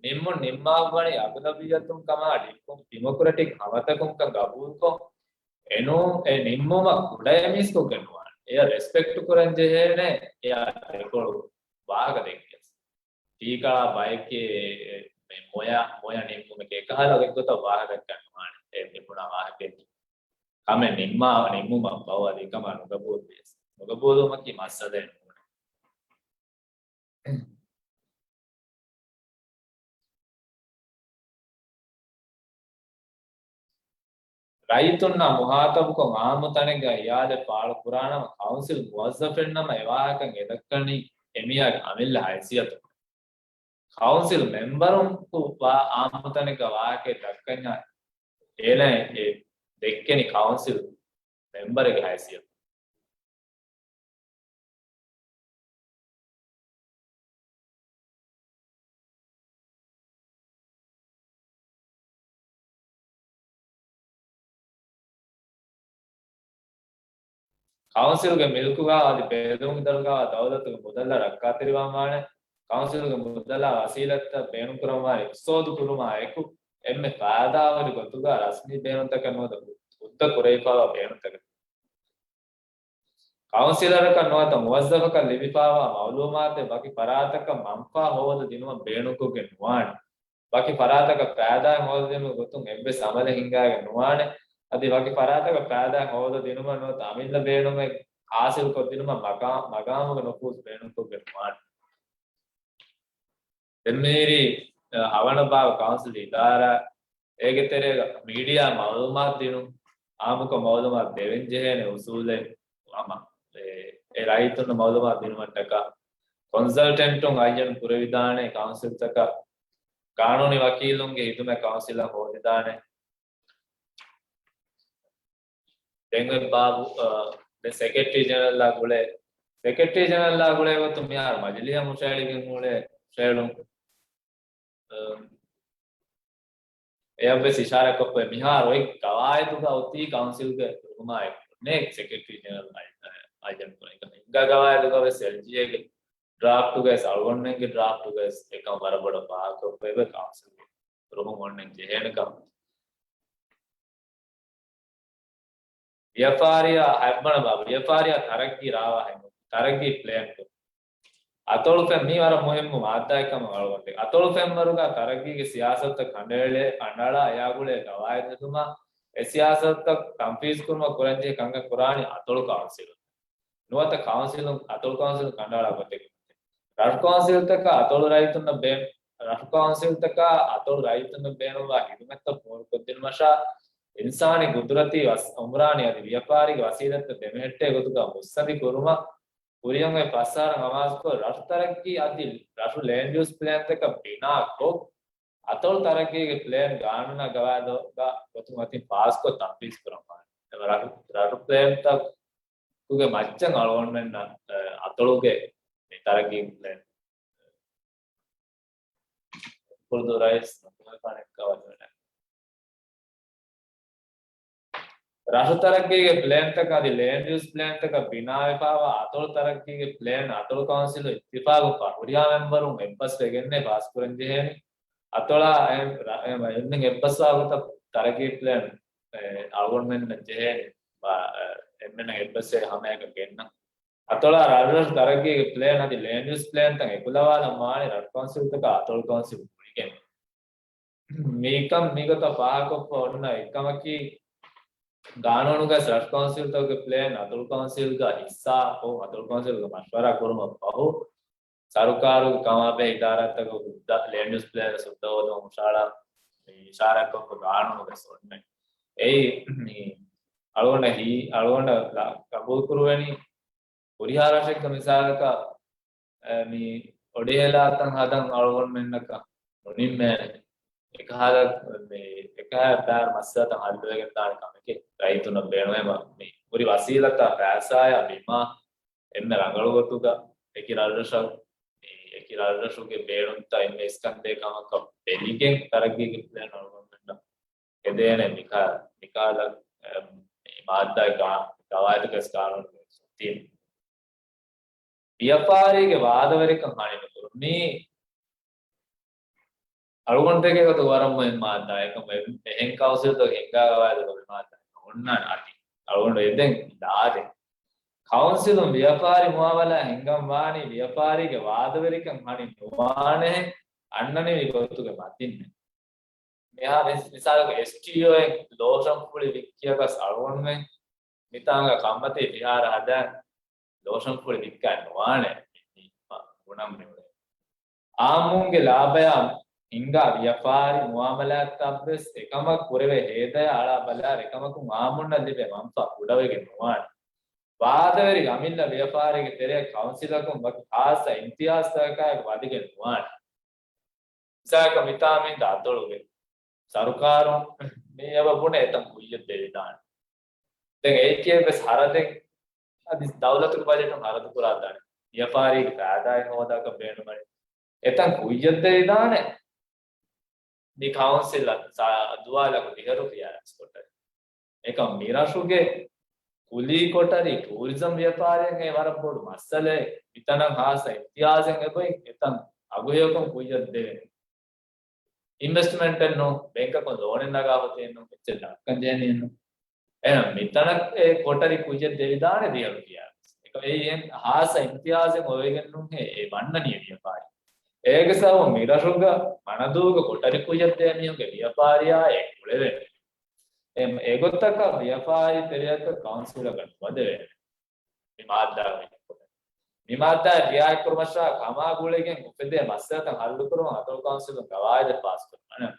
ނިންމުން ނިންމާފަ ވަނީ އަޣުލަބިއްޔަތުން ކަމާ، ޑިމޮ-، ޑިމޮކްރެޓިކް ހަމަތަކުންކަން ގަބޫލުކޮށް، އެނޫ، އެ ނިންމުމަށް ކުޑައިމީސްކޮށްގެން ނުވާނެ. އެޔަށް ރެސްޕެކްޓް ކުރަން ޖެހޭނެ، އެޔާ ދެކޮޅު ވާހަކަ ދެއްކިޔަސް. ޓީކާ ބައެއްގެ މެ މޮޔަ، މޮޔަ ނިންމުމެކޭ އެކަހަލަ އެއްގޮތަށް ވާހަކަ ދައްކަން ނުވާނެ. އެ ނިންމުނާ ވާހަކައެއް ކަމެއް ނިންމާ، ނިންމުމަށް ބައު އަދި ކަމާ ނުގަބޫލުވިޔަސް. ނުގަބޫލުވުމަކީ މައްސަލައެއް ނޫނެ. ރައްޔިތުންނާ މުހާތަބުކޮށް އާއްމު ތަނެއްގަ ހިޔާލެއް ފާޅު ކުރާނަމަ، ކައުންސިލް މުވައްޒަފެއްނަމަ އެ ވާހަކަ އެ ދައްކަނީ އެ މީހާގެ އަމިއްލަ ހައިސިއްޔަތުން. ކައުންސިލް މެމްބަރުން ވާ އާއްމު ތަނެއްގަ ވާހަކައެއް ދައްކަންޏާ އޭނަ އެ ދެއްކެނީ ކައުންސިލް މެމްބަރެއްގެ ހައިސިއްޔަތުން. ކައުންސިލްގެ މިލްކުގަ އަދި ބެލުން ދަރުގަ ދައުލަތުގެ މުދަލާ ރައްކާތެރިވާންވާނެ. ކައުންސިލްގެ މުދަލާ ވަސީލަތްތައް ބޭނުންކުރަންވާނެ އިޤްތިޞާދު ކުރުމާ އެކު، އެންމެ ފައިދާވެރި ގޮތުގަ ރަސްމީ ބޭނުންތަކެއް ނުވަތަ ހުއްދަ ކުރެވިފައިވާ ބޭނުންތަކެއް. ކައުންސިލަރަކަށް ނުވަތަ މުވައްޒަފަކަށް ލިބިފައިވާ މައުލޫމާތެއް ވަކި ފަރާތަކަށް މަންފާ ހޯދަ ދިނުމަށް ބޭނުންކޮށްގެން ނުވާނެ. ވަކި ފަރާތަކަށް ފައިދާއެއް ހޯދަ ދިނުމުގެ ގޮތުން އެއްވެސް އަމަލެއް ހިންގައިގެން ނުވާނެ. އަދި ވަކި ފަރާތަކަށް ފައިދާއެއް ހޯދަ ދިނުމަށް ނުވަތަ އަމިއްލަ ބޭނުމެއް ހާސިލްކޮށްދިނުމަށް މަގާ-، މަގާމުގެ ނުފޫޒު ބޭނުންކޮށްގެން ނުވާނެ. ދެންމިހިރީ، އަ، ހަވަނަ ބާވަ ކައުންސިލް އިދާރާ، އޭގެ ތެރޭގަ މީޑިއާ މައުލޫމާތު ދިނުން، އާއްމުކޮށް މައުލޫމާތު ދެވެން ޖެހޭނެ އުސޫލެއް ހަމަ، އެ، އެ ރައްޔިތުންނަށް މައުލޫމާތު ދިނުމަށްޓަކާ ކޮންސަލްޓެންޓުން އައްޔަން ކުރެވިދާނެ ކައުންސިލްތަކަށް، ގާނޫނީ ވަކީލުންގެ ހިދުމަތް ކައުންސިލަށް ހޯދިދާނެ. ދެން އޮތް ބާބު، އަ، ދެ ސެކްރެޓަރީ ޖެނެރަލްއާ ގުޅޭ، ސެކްރެޓަރީ ޖެނެރަލްއާ ގުޅޭ ގޮތުން މިހާރު މަޖިލީހަށް ހުށައެޅިގެން އުޅޭ ހުށައެޅުން. އަ، އެޔަށްވެސް އިޝާރާތްކޮށްފައި މިހާރު އޮތް ގަވާއިދުގަ އޮތީ ކައުންސިލްގެ ރުހުމާއެކު ނޭ ސެކްރެޓަރީ ޖެނެރަލް އައި-، އައި-، އައްޔަން ކުރަން. އެކަން ހިނގާ ގަވާއިދުގަވެސް އެލްޖީއޭގެ ޑްރާފްޓުގަވެސް އަޅުގަނޑުމެންގެ ޑްރާފްޓުގަވެސް އެކަން ވަރަށް ބޮޑަށް ފާހަގަކޮށްފައިވޭ ކައުންސިލްގެ ރުހުން އޮންނަން ޖެހޭނެ ކަމަށް. ވިޔަފާރިއާ ހަތްވަނަ ބާބު، ވިޔަފާރިއާ ތަރައްގީ ރާވާ ހިންގުން، ތަރައްގީ ޕްލޭންކޮށް. އަތޮޅު ފެން މީ ވަރަށް މުހިއްމު މާއްދާއެއް ކަމަށް އަޅުގަނޑު. އަތޮޅު ފެންވަރުގަ ތަރައްގީގެ ސިޔާސަތުތައް ކަނޑައެޅޭ، ކަނޑައަޅާ އެއާ ގުޅޭ ގަވާއިދު ހެދުމާ، އެ ސިޔާސަތުތައް ތަންފީޒު ކުރުމަށް ކުރަންޖެހޭ ކަންކަން ކުރާނީ އަތޮޅު ކައުންސިލުން. ނުވަތަ ކައުންސިލުން، އަތޮޅު ކައުންސިލުން ކަނޑައަޅާ ގޮތެއް. ރަށު ކައުންސިލްތަކާ އަތޮޅު ރައްޔިތުންނަށް ބޭ-، ރަށު ކައުންސިލްތަކާ އަތޮޅު ރައްޔިތުންނަށް ބޭނުންވާ ހިދުމަތްތައް ފޯރުކޮށްދިނުމަށާ، އިންސާނީ ގުދުރަތީ ވަސް-، އުމްރާނީ އަދި ވިޔަފާރީގެ ވަސީލަތްތައް ދެމެހެއްޓޭ ގޮތުގަ މުއްސަނދި ކުރުމަށް ކުރިއަށް އޮތް ފަސް އަހަރަށް އަމާޒުކޮށް، ރަށު ތަރައްގީ އަދި ރަށު ލޭންޑް ޔޫސް ޕްލޭންތަކަށް ބިނާކޮށް، އަތޮޅު ތަރައްގީގެ ޕްލޭން ގާނޫނާ ގަވާއިދުގެ ގޮތުން އޮތީ ފާސްކޮށް ތަންފީޒު ކުރަން ވާނެ. އެ ރަށު، ރަށު ޕްލޭންތައް ގެ މައްޗަށް އަޅުގަނޑުމެންނަށް، އަ، އަތޮޅުގެ މި ތަރައްގީ ޕްލޭން ކުޅުދޫ ރައީސް ނުކުމެފާނެ ކަވަލުވެނެ. ރަށު ތަރައްގީގެ ޕްލޭންތަކަށް އަދި ލޭންޑް ޔޫސް ޕްލޭންތަކަށް ބިނާވެފައިވާ އަތޮޅު ތަރައްގީގެ ޕްލޭން އަތޮޅު ކައުންސިލު އިއްތިފާގުކޮށް ހުރިހާ މެމްބަރުން އެއްބަސްވެގެންނޭ ފާސްކުރަން ޖެހޭނީ. އަތޮޅާ އެ، އެ، އެންމެން އެއްބަސްވާ ގޮތަށް ތަރައްގީ ޕްލޭން، އެ، އަޅުގަނޑުމެންނަށް ޖެހޭނީ. އެ، އެންމެންނަށް އެއްބަސްވެ ހަމައަކަށް ގެންނަން. އަތޮޅާ ރަށްރަށު ތަރައްގީގެ ޕްލޭން އަދި ލޭންޑް ޔޫސް ޕްލޭންތައް އެކުލަވާލަން ވާނެ ރަށު ކައުންސިލްތަކާ އަތޮޅު ކައުންސިލް ގުޅިގެން. މިކަން މިގޮތަށް ފާހަގަކޮށްފަ އޮންނަ އެއްކަމަކީ، ގާނޫނުގައި ރަށު ކައުންސިލްތަކުގެ ޕްލޭން އަތޮޅު ކައުންސިލްގަ ހިއްސާ ހޯ އަތޮޅު ކައުންސިލްގަ މަޝްވަރާ ކުރުމަށް ފަހު، ސަރުކާރުގެ ކަމާބެހޭ އިދާރާތަކަށް ހުއްދަ ލޭންޑް ޔޫސް ޕްލޭން ހުއްދަ ހޯދުމަށް ހުށަހަޅާ މި އިޝާރާތްކޮށްފަ ގާނޫނުގައި އޮންނަ. އެއީ މި އަޅުގަނޑަށް ހީ-، އަޅުގަނޑަށް ގަ-، ގަބޫލުކުރުވެނީ ހުރިހާ ރަށެއްގެ މިސާލަކަށް، އެ، މި އޮޑިހެލާތައް ހަދަން އަޅުގަނޑުމެންނަކަށް ނުނިންމޭނެ. އެކަހަލަ، މި އެކަހަލަ ބައި މައްސަލަތައް ހައްލުވެގެން ދާނެ ކަމެކޭ. ރައްޔިތުންނަށް ބޭނުމޭ މަ-، މި ހުރި ވަސީލަތާ ފައިސާޔާ ބިމާ އެންމެ ރަނގަޅު ގޮތުގަ އެކި ރަށްރަށަށް، މި އެކި ރަށްރަށުގެ ބޭނުންތައް އެންމެ އިސްކަންދޭ ކަމަކަށް ބެލިގެން ތަރައްގީގެ ޕްލޭން އަޅުގަނޑުމެންނަށް ހެދޭނެ މިކާ-، މިކާލަ، އެ، މި މާއްދާ ގާ-، ގަވާއިދުގެ ގާނޫނުގެ ތިން. ވިޔަފާރީގެ ވާދަވެރިކަން ހަނިނުކުރުނީ އަޅުގަނޑު ދެކޭ ގޮތުގަ ވަރަށް މުހިންމު މާއްދާއެއް ކަމަށް އެ-، އެހެން ކައުންސިލްތަކު ހިންގާ ގަވާއިދުގަ މި މާއްދާ އޮންނާނެ އަދި. އަޅުގަނޑު އެދެން ލާދެން. ކައުންސިލުން ވިޔަފާރި މުއާމަލާ ހިންގަން ވާނީ ވިޔަފާރީގެ ވާދަވެރިކަން ހަނި ނުވާނެހެން އަންނަނިވި ގޮތުގެ މަތިންނެ. މިހާ މި-، މިސާލަކަށް އެސްޓީއޯއިން ލޯޝަން ފުޅި ވިއްކިޔަކަސް އަޅުގަނޑުމެން މިތާނގަ ކަންމަތީ ފިހާރަ ހަދާ ލޯޝަން ފުޅި ވިއްކާ ނުވާނެ މި-، މި-، ބުނަން މިއުޅެނީ. އާއްމުންގެ ލާބަޔާ ހިންގާ ވިޔަފާރި މުއާމަލާތްތައްވެސް އެކަމަށް ކުރެވޭ ހޭދަޔާ އަޅާ ބަލާ އެކަމަކުން އާއްމުންނަށް ލިބޭ މަންފާ ކުޑަވެގެން ނުވާނެ. ވާދަވެރި އަމިއްލަ ވިޔަފާރީގެ ތެރެއަށް ކައުންސިލަކުން ވަކި ޚާއްޞަ އިމްތިޔާޒްތަކަކާއެކު ވަދެގެން ނުވާނެ. މިސާލަކަށް މިތާ މި ދަތޮޅުގެ ސަރުކާރުން މި އެބަ ބުނެ އެތަން ކުއްޔަށް ދެވިދާނެ. ދެން އެއީކޭ ވެސް ހަރަދެއް އަދި ދައުލަތުގެ ބަޖެޓުން ހަރަދު ކުރާދާނެ. ވިޔަފާރީގެ ފައިދާއެއް ހޯދާކަށް ބޭނުމަށް އެތަން ކުއްޔަށް ދެވިދާނެ. މި ކައުންސިލަށް ސާ-، ދުވާލަކު ދިހަ ރުފިޔާ ރަސްކޮށްޓަށް. އެކަމް މިރަށުގެ ކުލީ ކޮޓަރި ޓޫރިޒަމް ވިޔަފާރިއަށް އެ ވަރަށް ބޮޑު މައްސަލައެއް. މިތަނަށް ހާއްސަ އިމްތިޔާޒެއް އެބައި އެތަން އަގުހެޔޮކޮށް ކުއްޔަށް ދެވެން. އިންވެސްޓްމަންޓެއް ނޫން، ބޭންކަކުން ލޯނެއް ނަގާ ހޮތެއް ނޫން، އެއްޗެއް ދައްކަން ޖެހެނީއެއް ނޫން. އެހެން މިތަނަށް އެ ކޮޓަރި ކުއްޔަށް ދެވިދާނެ ދިހަ ރުފިޔާ. އެކަމް އެއީ އެން ހާއްސަ އިމްތިޔާޒެއް އޮވެގެން ނޫންހޭ އެ ވަންނަނީ ވިޔަފާރި. އޭގެ ސަބަބުން މިރަށުގަ މަނަދޫގަ ކޮޓަރި ކުއްޔަށް ދޭ މީހުންގެ ވިޔަފާރިއާ އެ ކުޅެވެން. އެ، އެގޮތަކަށް ވިޔަފާރި ތެރެއަކަށް ކައުންސިލަކަށް ނުވަދެވޭނެ. މި މާއްދާ ވިހި ކުރަން. މި މާއްދާ ރިއާޔަތް ކުރުމަށާ ކަމާ ގުޅިގެން އުފެދޭ މައްސަލަތައް ހައްލުކުރުމަށް އަތޮޅު ކައުންސިލުން ގަވާއިދެއް ފާސް ކުރުން.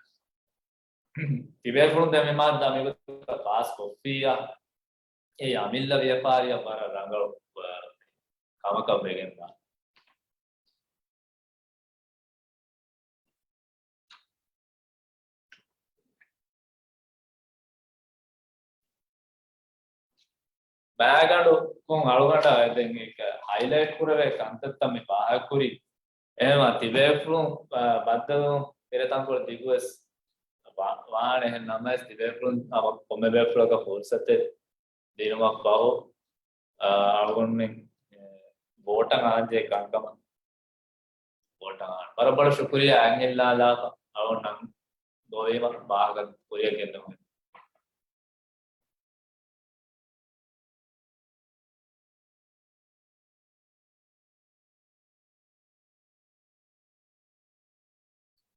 ތިބޭފުޅުން ދެން މި މާއްދާ މިގޮތަށް ފާސް ކޮށްފިއްޔާ، އެ އަމިއްލަ ވިޔަފާރިއަށް ވަރަށް ރަނގަޅު، އަ، ކަމަކަށް ވެގެންދާ. ބައިގަނޑު ކޮން އަޅުގަނޑަށް ދެން ހައިލައިޓް ކުރެވޭ ކަންތައްތައް މި ފާހަގަކުރީ. އެހެންވީމަ ތިބޭފުޅުން، އަ، ބައްދަލުވުން މިރޭ ތަންކޮޅެއް ދިގުވެސް ވާ-، ވާނެ. އެހެން ނަމަވެސް ތިބޭފުޅުން އަ، ކޮންމެ ބޭފުޅަކަށް ފުރުސަތެއް ދިނުމަށްފަހު، އަ، އަޅުގަނޑުމެން، އެ، ވޯޓަށް އާންޖެހޭ ކަންކަމަށް ވޯޓަށް އާން. ވަރަށް ބޮޑަށް ޝުކުރިއްޔާ އަތް ހިއްލާލާފަ. އަޅުގަނޑު ނަން ގޮވީމަ ވާހަކަ ކުރިއަށް ގެންދަމުން.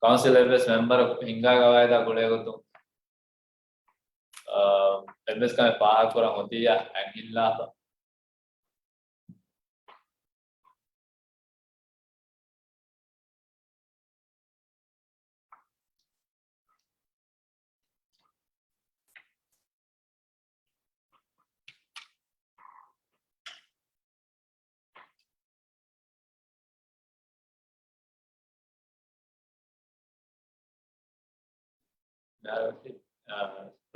ކައުންސިލް އެއްވެސް މެމްބަރަކު ހިންގާ ގަވާއިދާ ގުޅޭގޮތުން، އާ، އެއްވެސް ކަމެއް ފާހަގަކުރަން އޮތިއްޔާ އަތް ހިއްލާފަ.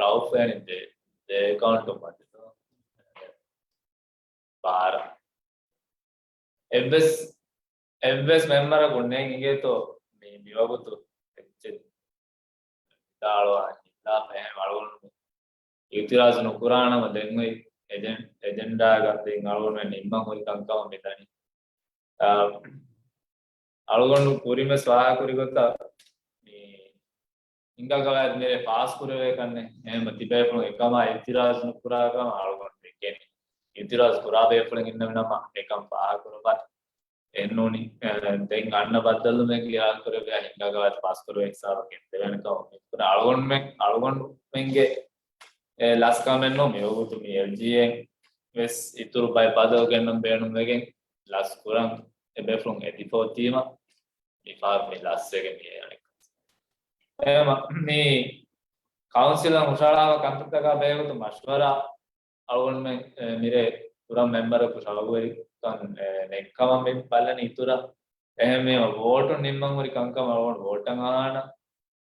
ރައުފް އެން ދެ، ދެ އެކައުންޓު މަތިނު ބާރަ. އެއްވެސް، އެއްވެސް މެމްބަރަކު ނެތް އިނގޭތޯ މި، މިވަގުތު އެއްޗެއް ވިދާޅުވާ ހިންދާ ފެހެން އަޅުގަނޑު އިއުތިރާޒު ނުކުރާނަމަ ދެން އޮތް އެޖެން-، އެޖެންޑާގަ ދެން އަޅުގަނޑުމެން ނިންމަން ހުރި ކަންކަމަށް މިދަނީ. އާ، އަޅުގަނޑު ކުރިންވެސް ފާހަގަކުރި ގޮތަށް މި ހިންގާ ގަވާއިދު މިރޭ ފާސް ކުރެވޭ ކަންނެއް. އެހެންވީމަ ތިބޭފުޅުން އެކަމާ އިއުތިރާޒު ނުކުރާ ކަމަށް އަޅުގަނޑު ދެކެނީ. އިއުތިރާޒު ކުރާ ބޭފުޅެއް އިންނެވި ނަމަ އެކަން ފާހަގަކުރައްވާ. އެއްނޫނީ، އެ، ދެން އަންނަ ބައްދަލުމެއް އިރާދަ ކުރެއްވިޔާ ހިންގާ ގަވާއިދު ފާސް ކުރެވޭ ހިސާބަކަށް ގެންދެވޭނެ ކަމަށް މި ކުރި އަޅުގަނޑުމެން، އަޅުގަނޑުމެންގެ، އެ، ލަސްކަމެއް ނޫން. މިވަގުތު މި އެލްޖީއޭ ވެސް އިތުރު ބައެއް ބަދަލު ގެންނަން ބޭނުންވެގެން ލަސް ކުރަން އެބޭފުޅުން އެދިފަ އޮތީމަ މި ފާ-، މި ލަސްވެގެން މި އެ އަނެއް. އެހެންވީމަ މި ކައުންސިލަށް ހުށަހަޅާފަ ކަންތައްތަކާ ބެހޭގޮތުން މަޝްވަރާ އަޅުގަނޑުމެން، އެ، މިރޭ ކުރަން މެމްބަރަކު ޝައުގުވެރިކަން، އެ، ނެތްކަމަށް މި ބަލަނީ އިތުރަށް. އެހެންވީމަ ވޯޓުން ނިންމަން ހުރި ކަންކަމަށް އަޅުގަނޑު ވޯޓަށް އަހާނަ،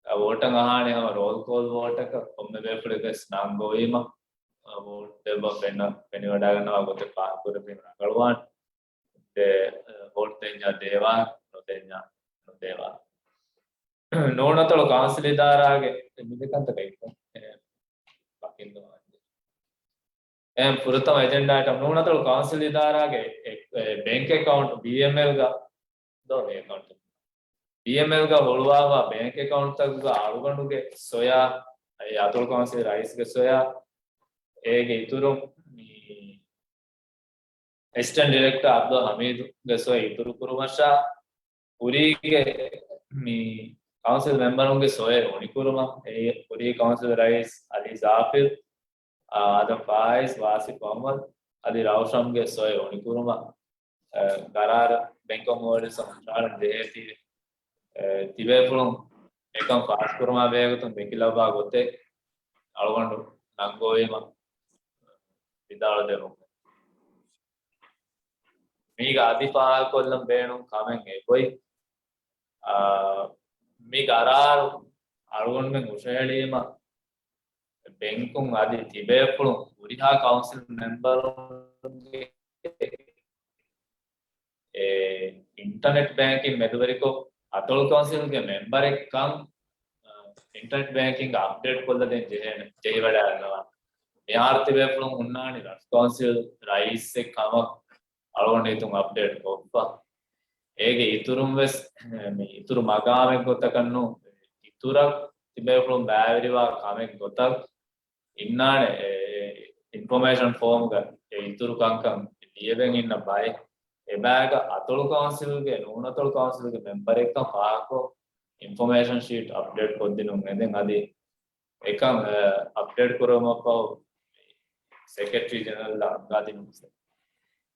އަ، ވޯޓަށް އަހާނެ ހަމަ ރޯލް ކޯލް ވޯޓަކަށް ކޮންމެ ބޭފުޅެއް ވެސް ނަން ގޮވީމަ، އަ، ވޯޓް ދެއްވަން ފެންނަ، ފެނިވަޑައިގަންނަވާ ގޮތެއް ފާހަގަކުރެއްވީމަ ރަނގަޅުވާނެ. ދެ، އަ، ވޯޓް ދެންޏާ ދޭވާ، ނުދެންޏާ ނުދޭވާ. ނޫނަތޮޅު ކައުންސިލް އިދާރާގެ މި ދެ ކަންތަކަށް އެ، ވަކިން ދުވާ. އެ، ފުރަތަމަ އެޖެންޑާ އައިޓަމް ނޫނަތޮޅު ކައުންސިލް އިދާރާގެ އެ، ބޭންކް އެކައުންޓް ބީއެމްއެލްގަ ދޯ މި އެކައުންޓް. ބީއެމްއެލްގަ ހުޅުވާފަ ބޭންކް އެކައުންޓްތަކުގަ އަޅުގަނޑުގެ ސޮޔާ، އެ އަތޮޅު ކައުންސިލް ރައީސްގެ ސޮޔާ، އޭގެ އިތުރުން މި އެސިސްޓެންޓް ޑިރެކްޓަރ އަބްދުލް ހަމީދުގެ ސޮޔާ އިތުރު ކުރުމަށާ، ކުރީގެ މި ކައުންސިލް މެމްބަރުންގެ ސޮޔެ އުނިކުރުމަށް، އެ ކުރީ ކައުންސިލް ރައީސް އަލީ ޒާފިރް، އާ، އާދަމް ފާއިޒް، ވާސިފް އަޙްމަދު، އަލީ ރައުޝަމްގެ ސޮޔެ އުނިކުރުމަށް، އާ، ގަރާރަށް ބެންކް އޮފް މޯލްޑިވްސް ހުށަހަޅަން ޖެހޭތީވެ، އާ، ތިބޭފުޅުން އެކަން ފާސްކުރުމާ ބެހޭގޮތުން ވެކިލައްވާ ގޮތެއް އަޅުގަނޑު ނަންގަވީމަ ވިދާޅުދެއްވުމެވެ. މީގަ އަދި ފާހަގަކޮށްލަން ބޭނުން ކަމެއް އެބޮތް. އާ، މި ގަރާރު އަޅުގަނޑުމެން ހުށަހެޅީމަ، ބެންކުން އަދި ތިބޭފުޅުން ހުރިހާ ކައުންސިލް މެމްބަރުންގެ، އެ، އިންޓަނެޓް ބޭންކިން މެދުވެރިކޮށް، އަތޮޅު ކައުންސިލްގެ މެމްބަރެއްކަން، އަ، އިންޓަނެޓް ބޭންކިންގ އަޕްޑޭޓް ކޮށްލަދޭން ޖެހޭނެ، ޖެހިވަޑައިގަންނަވާ. މިހާރު ތިބޭފުޅުން ހުންނާނީ ރަށު ކައުންސިލް ރައީސެއް ކަމަށް އަޅުގަނޑު ހިތުން އަޕްޑޭޓް ކޮށްފަ. އޭގެ އިތުރުން ވެސް، މި އިތުރު މަގާމެއް ގޮތަކަށް ނޫން، އިތުރަށް ތިބޭފުޅުން ބައިވެރިވާ ކަމެއް ގޮތަށް އިންނާނެ، އެ، އިންފޮމޭޝަން ފޯމްގަ އެ އިތުރު ކަންކަން ލިޔެވެން އިންނަ ބައެއް. އެބައިގަ އަތޮޅު ކައުންސިލްގެ، ނޫނަތޮޅު ކައުންސިލްގެ މެމްބަރެއްކަން ފާހަގަކޮށް، އިންފޮމޭޝަން ޝީޓް އަޕްޑޭޓް ކޮށްދިނުން އެދެން އަދި އެކަން، އެ، އަޕްޑޭޓް ކުރުމަށްފަހު ސެކްރެޓަރީ ޖެނެރަލްއަށް އަންގާދިނުން.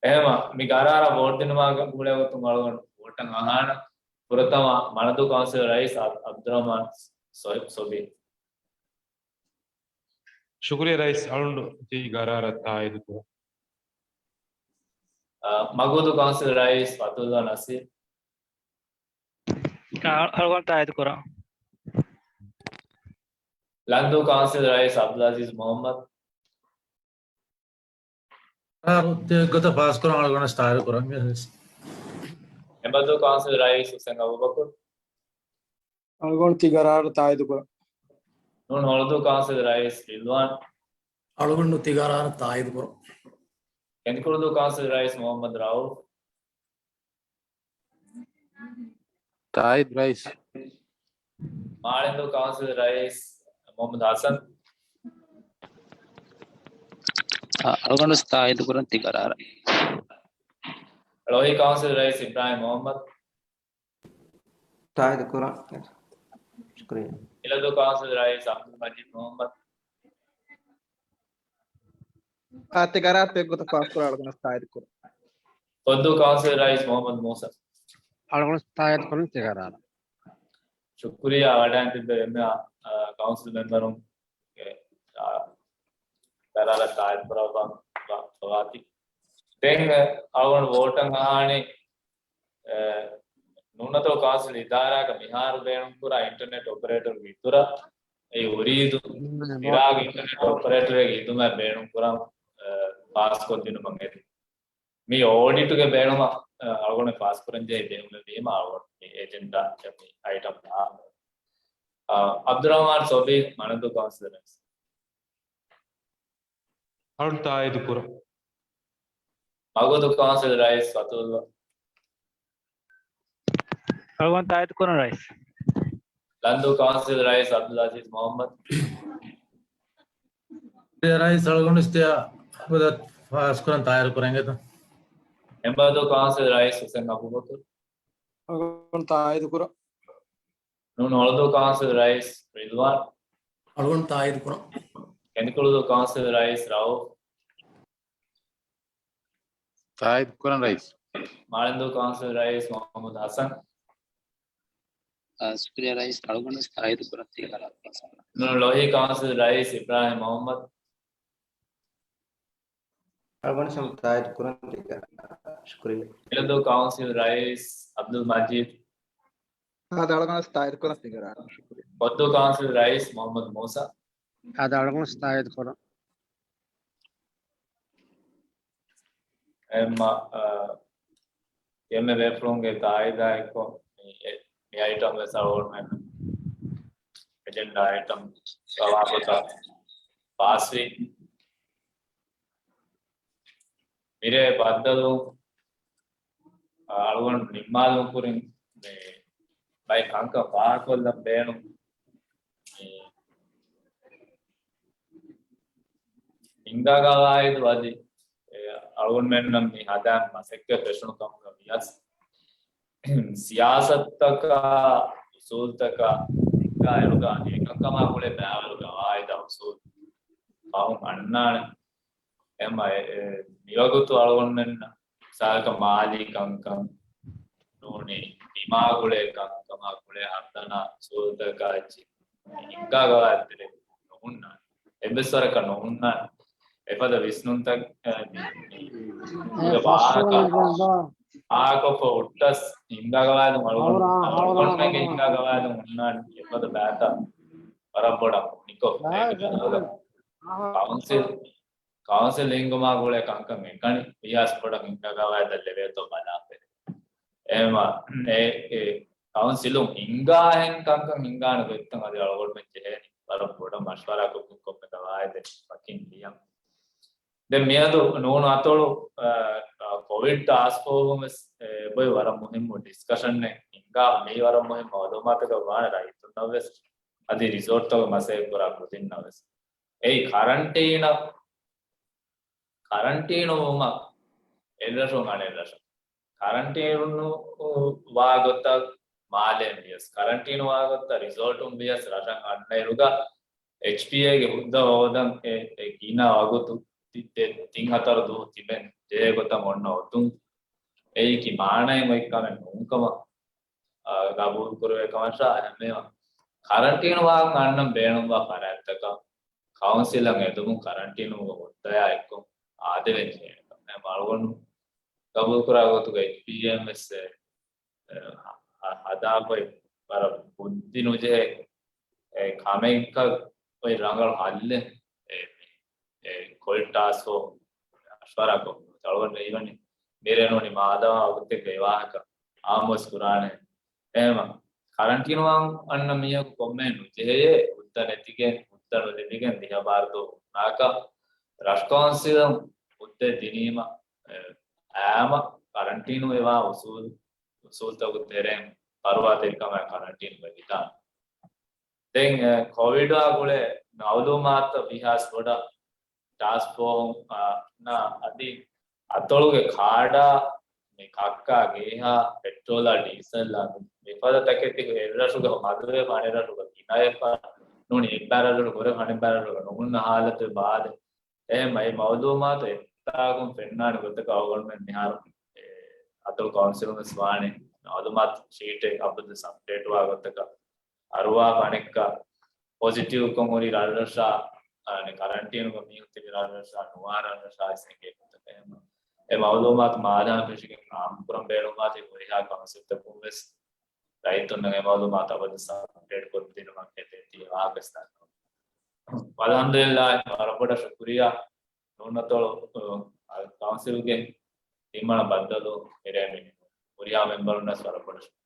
އެހެމަ މި ގަރާރަށް ވޯޓް ދިނުމާ ގުޅޭގޮތުން އަޅުގަނޑު ވޯޓަށް އަހާނަ. ފުރަތަމަ މަނަދޫ ކައުންސިލް ރައީސް އަ-، އަބްދުރަހްމާން ސޮ-، ސޮބީ. ޝުކުރިއްޔާ ރައީސް، އަޅުގަނޑު ތި ގަރާރަށް ތާއީދު ކުރަން. އަ، މަގޫދޫ ކައުންސިލް ރައީސް ފަތުލްލާ ނަސީރް. އަ-، އަޅުގަނޑު ތާއީދު ކުރަން. ލަންދޫ ކައުންސިލް ރައީސް އަބްދުލްއަޒީޒް މުޙައްމަދު. ގޮތަށް ފާސްކުރަން އަޅުގަނޑަށް ތާއީދު ކުރަން. ހެނބަދޫ ކައުންސިލް ރައީސް ހުސެން އަބޫބަކުރު. އަޅުގަނޑު ތި ގަރާރަށް ތާއީދު ކުރަން. ނޫން ހޮޅުދޫ ކައުންސިލް ރައީސް ރިލްވާން. އަޅުގަނޑު ތި ގަރާރަށް ތާއީދު ކުރަން. ކެނދިކުޅުދޫ ކައުންސިލް ރައީސް މުޙައްމަދު ރައޫފް. ތާއީދު ރައީސް. މާޅެންދޫ ކައުންސިލް ރައީސް މުޙައްމަދު ހަސަން. އަ-، އަޅުގަނޑު ތާއީދު ކުރަން ތި ގަރާރަށް. ޅޮހި ކައުންސިލް ރައީސް އިބްރާހިމް މުޙައްމަދު. ތާއީދު ކުރަން. ޝުކުރިއްޔާ. އިލަދޫ ކައުންސިލް ރައީސް އަބްދުލް މަޖީދު މުޙައްމަދު. އާ، ތި ގަރާރު އެއްގޮތަށް ފާސްކުރާ އަޅުގަނޑަށް ތާއީދު ކުރަން. ފޮއްދޫ ކައުންސިލް ރައީސް މުޙައްމަދު މޫސާ. އަޅުގަނޑު ތާއީދު ކުރަން ތި ގަރާރަށް. ޝުކުރިއްޔާ ވަޑައިން ތިއްބެވި އެންމެ، އާ، ކައުންސިލް މެމްބަރުން އެ، އާ، ގަރާރަށް ތާއީދު ކުރައްވާ ވާތީ. ދެން އަޅުގަނޑު ވޯޓަށް އަހާނީ، އެ، ނޫނަތޮޅު ކައުންސިލް އިދާރާގަ މިހާރު ބޭނުންކުރާ އިންޓަރނެޓް އޮޕަރޭޓަރުގެ އިތުރަށް އެ އުރީދޫ އިރާގް އިންޓަރނެޓް އޮޕަރޭޓަރެއްގެ ހިދުމަތް ބޭނުންކުރަން، އެ، ފާސްކޮށްދިނުމަށް އެދި. މި އޯޑިޓުގެ ބޭނުމަށް، އަ، އަޅުގަނޑު ފާސްކުރަންޖެހޭ ބޭނުމެއް ވީމަ އަޅުގަނޑު މި އެޖެންޑާ މި އައިޓަމް ދާން. އަ، އަބްދުރަހްމާން ސޮބީ މަނަދޫ ކައުންސިލް ރައީސް. އަޅު ތާއީދު ކުރަން. މަގޫދޫ ކައުންސިލް ރައީސް ފަތުލް. އަޅުގަނޑު ތާއީދު ކުރަން ރައީސް. ލަންދޫ ކައުންސިލް ރައީސް އަބްދުލް އަޒީޒް މުޙައްމަދު. ރައީސް އަޅުގަނޑު އިސްތިޔާ ފާސްކުރަން ތާއީދު ކުރަން އެދަ. ހެނބަދޫ ކައުންސިލް ރައީސް ހުސެން އަބޫބަކުރު. އަޅުގަނޑު ތާއީދު ކުރަން. ނޫން ހޮޅުދޫ ކައުންސިލް ރައީސް ރިލްވާން. އަޅުގަނޑު ތާއީދު ކުރަން. ކެނދިކުޅުދޫ ކައުންސިލް ރައީސް ރައޫފް. ތާއީދު ކުރަން ރައީސް. މާޅެންދޫ ކައުންސިލް ރައީސް މުޙައްމަދު ހަސަން. އާ، ޝުކުރިއްޔާ ރައީސް، އަޅުގަނޑު ވެސް ތާއީދު ކުރަން ތި ގަރާރަށް. ނޫން ޅޮހި ކައުންސިލް ރައީސް އިބްރާހިމް މުޙައްމަދު. އަޅުގަނޑު ވެސް ތާއީދު ކުރަން ތި ގަރާރަށް. ޝުކުރިއްޔާ. އިލަދޫ ކައުންސިލް ރައީސް އަބްދުލް މަޖީދު. އާދެ، އަޅުގަނޑު ވެސް ތާއީދު ކުރަން ތި ގަރާރަށް. ޝުކުރިއްޔާ. ފޮއްދޫ ކައުންސިލް ރައީސް މުޙައްމަދު މޫސާ. އާދެ، އަޅުގަނޑު ވެސް ތާއީދު ކުރަން. އެމް، އާ، އެންމެ ބޭފުޅުންގެ ތާއީދާ އެއްކޮށް މި، މި އައިޓަމް ވެސް އަޅުގަނޑުމެން އެޖެންޑާ އައިޓަމް ރަވާ ގޮތަށް ފާސްވި. މިރޭ ބައްދަލު އަޅުގަނޑު ނިންމާލުން ކުރިން މި ބައެއް ކަންކަން ފާހަގަކޮށްލަން ބޭނުން. މި ހިންގާ ގަވާއިދު އަދި އެ އަޅުގަނޑުމެންނަށް މި ހަދާން މަސައްކަތް ފެށުނު ކަމުގަ ވިޔަސް، ސިޔާސަތުތަކާ، އުސޫލުތަކާ ހިންގާ އިރުގަ އެކަންކަމާ ގުޅޭ ބައިވަރު ގަވާއިދާ އުސޫލު ފަހުން އަންނާނެ. އެމަ އެ، އެ، މިވަގުތު އަޅުގަނޑުމެންނަށް ސާކަ މާލީ ކަންކަން ނޫނީ، ބިމާ ގުޅޭ ކަންކަމާ ގުޅޭ ހަނދަނާ ސޫރަތަކާ އެއްޗި ހިންގާ ގަވާއިދުތެރޭ ނުހުންނާނެ. އެއްވެސް ވަރަކަށް ނުހުންނާނެ. އެފަދަ ވިސްނުންތައް، އެ، މި، މި، މި ވާހަކަ ފާހަގަކޮށްފަ ހުއްޓަސް ހިންގާ ގަވާއިދު އަޅުގަނޑު، އަޅުގަނޑުމެންގެ ހިންގާ ގަވާއިދު ހުންނާނެ. އެފަދަ ބައިތައް ވަރަށް ބޮޑަށް ކުނިކޮށް، އޭގެ ކައުންސިލް ކައުންސިލް ހިންގުމާ ގުޅޭ ކަންކަން އެކަނި ވިޔަސް ބޮޑަށް ހިންގާ ގަވާއިދަށް ލެވޭތޯ ބަލާފައި. އެހެމަ އެ، އެ ކައުންސިލުން ހިންގާހެން ކަންކަން ހިންގާނެ ގޮތްތައް އަދި އަޅުގަނޑުމެން ޖެހޭނީ ވަރަށް ބޮޑަށް މަޝްވަރާކޮށް ކޮންމެ ގަވާއިދެއް ވަކިން ލިޔަން. ދެން މިއަދު ނޫނު އަތޮޅު، އަ، އަ، ކޮވިޑް ޓާސްކް ފޯހުން ވެސް އެބޮތް ވަރަށް މުހިއްމު ޑިސްކަޝަންއެއް ހިންގާ، މީ ވަރަށް މުހިއްމު މައުލޫމާތަކަށް ވާނެ ރައްޔިތުންނަށް ވެސް އަދި ރިސޯޓްތަކުގެ މަސައްކަތް ކުރާ ކުދިންނަށް ވެސް. އެއީ ކަރަންޓީނަށް، ކަރަންޓީނު ވުމަށް އެއްރަށުން އަނެއްރަށަށް. ކަރަންޓީނު ވާގޮތަށް މާލޭން ވިޔަސް، ކަރަންޓީނު ވާގޮތަށް ރިސޯޓުން ވިޔަސް ރަށަށް އަންނައިރުގަ އެޗްޕީއޭގެ ހުއްދަ ހޯދަން އެ، އެ ގިނަ ވަގުތު ތި-، ތި-، ތިން ހަތަރު ދުވަހު ތިބެން ޖެހޭ ގޮތަށް އޮންނަ އޮތުން އެއީކީ މާނައެއް އޮތް ކަމެއް ނޫންކަމަށް ގަބޫލު ކުރެވޭ ކަމަށާ އެހެންވީމަ، ކަރަންޓީނު ވާން އަންނަން ބޭނުންވާ ފަރާތްތަކަށް ކައުންސިލަށް އެދުމުން ކަރަންޓީނުގެ ހުއްދަޔާ އެއްކޮށް އާދެވެން ޖެހޭނެ ކަމެއް އަޅުގަނޑު ގަބޫލު ކުރާ ގޮތުގައި އެޗްޕީއޭއެމް ވެސް އެ، އެ، ހަ-، ހަ-، ހަދާފައި ވަރަށް ބުއްދި ނުޖެހޭ އެ ކަމެއްކަ އޮތް ރަނގަޅު ހައްލެއް އެ، އެ ކޮވިޑް ޓާސްކް ފޯސް މަޝްވަރާކޮށް އަޅުގަނޑު ހީވަނީ މިރޭ ނޫނީ މާދަމާ ވަގުތެއްގަ އެ ވާހަކަ އާއްމުވެސް ކުރާނެ. އެހެމަ ކަރަންޓީނު ވާން އަންނަ މީހަކު ކޮންމެހެން ނުޖެހެޔޭ، ހުއްދަ ނެތިގެން، ހުއްދަ ނުލިބިގެން ދިހަ ބާރަ ދުވަހު ހުންނާކަށް ރަށު ކައުންސިލުން ހުއްދަ ދިނީމަ، އެ، އާއްމު ކަރަންޓީނު އެވާ އުސޫލް، އުސޫލްތަކުގެ ތެރެއިން ފަރުވާތެރިކަމާއި ކަރަންޓީނު ވެވިދާނެ. ދެން، އެ، ކޮވިޑާ ގުޅޭ މައުލޫމާތު ވީހާވެސް ބޮޑަށް ޓާސްކް ފޯހުން، އާ، ނާ އަދި އަތޮޅުގެ ކާޑާ، މި ކައްކާ ގޭހާ، ޕެޓްރޯލާ ޑީސަލްއާ، މިފަދަ ތަކެތި އެއްރަށުގަ މަދުވެފަ އަނެއްރަށުގަ ގިނަވެފަ ނޫނީ އެއްބައި ރަށުގަ ހުރެފަ އަނެއްބައި ރަށުގަ ނުހުންނަ ހާލަތު ބާދެ. އެހެން އެ މައުލޫމާތު އެއްތާކުން ފެންނާނެ ގޮތަކަށް އަޅުގަނޑުމެން މިހާރު، އެ، އަތޮޅު ކައުންސިލުން ވެސް ވާނެ މައުލޫމާތު ޝީޓެއް އަބަދުވެސް އަޕްޑޭޓްވާ ގޮތަކަށް އަރުވާފަ އަނެއްކާ ޕޮޒިޓިވްކޮށް ހުރި ރަށްރަށާ، އަނެއް ކަރަންޓީނުގަ މީހުން ތިބި ރަށްރަށާ ނުވާ ރަށްރަށާ ވެސް އެނގޭ ގޮތަކަށް އެ މައުލޫމާތު މާދަމާ ފެށިގެން އާއްމުކުރަން ބޭނުންވާތީ ހުރިހާ ކައުންސިލްތަކުން ވެސް ރައްޔިތުންނަށް އެ މައުލޫމާތު އަބަދު ސަބްމިޓް ކޮށްދިނުމަށް އެދޭތީ ވާހަކަ ވެސް ދަންނަވަން. އަލްޙަމްދުލިއްލާހް، ވަރަށް ބޮޑަށް ޝުކުރިއްޔާ. ނޫނަތޮޅު، އަ، ކައުންސިލްގެ ތިންވަނަ ބައްދަލު މިރޭ މިނިވަން. ހުރިހާ މެމްބަރުންނަށް ވަރަށް ބޮޑަށް ޝުކުރިއްޔާ.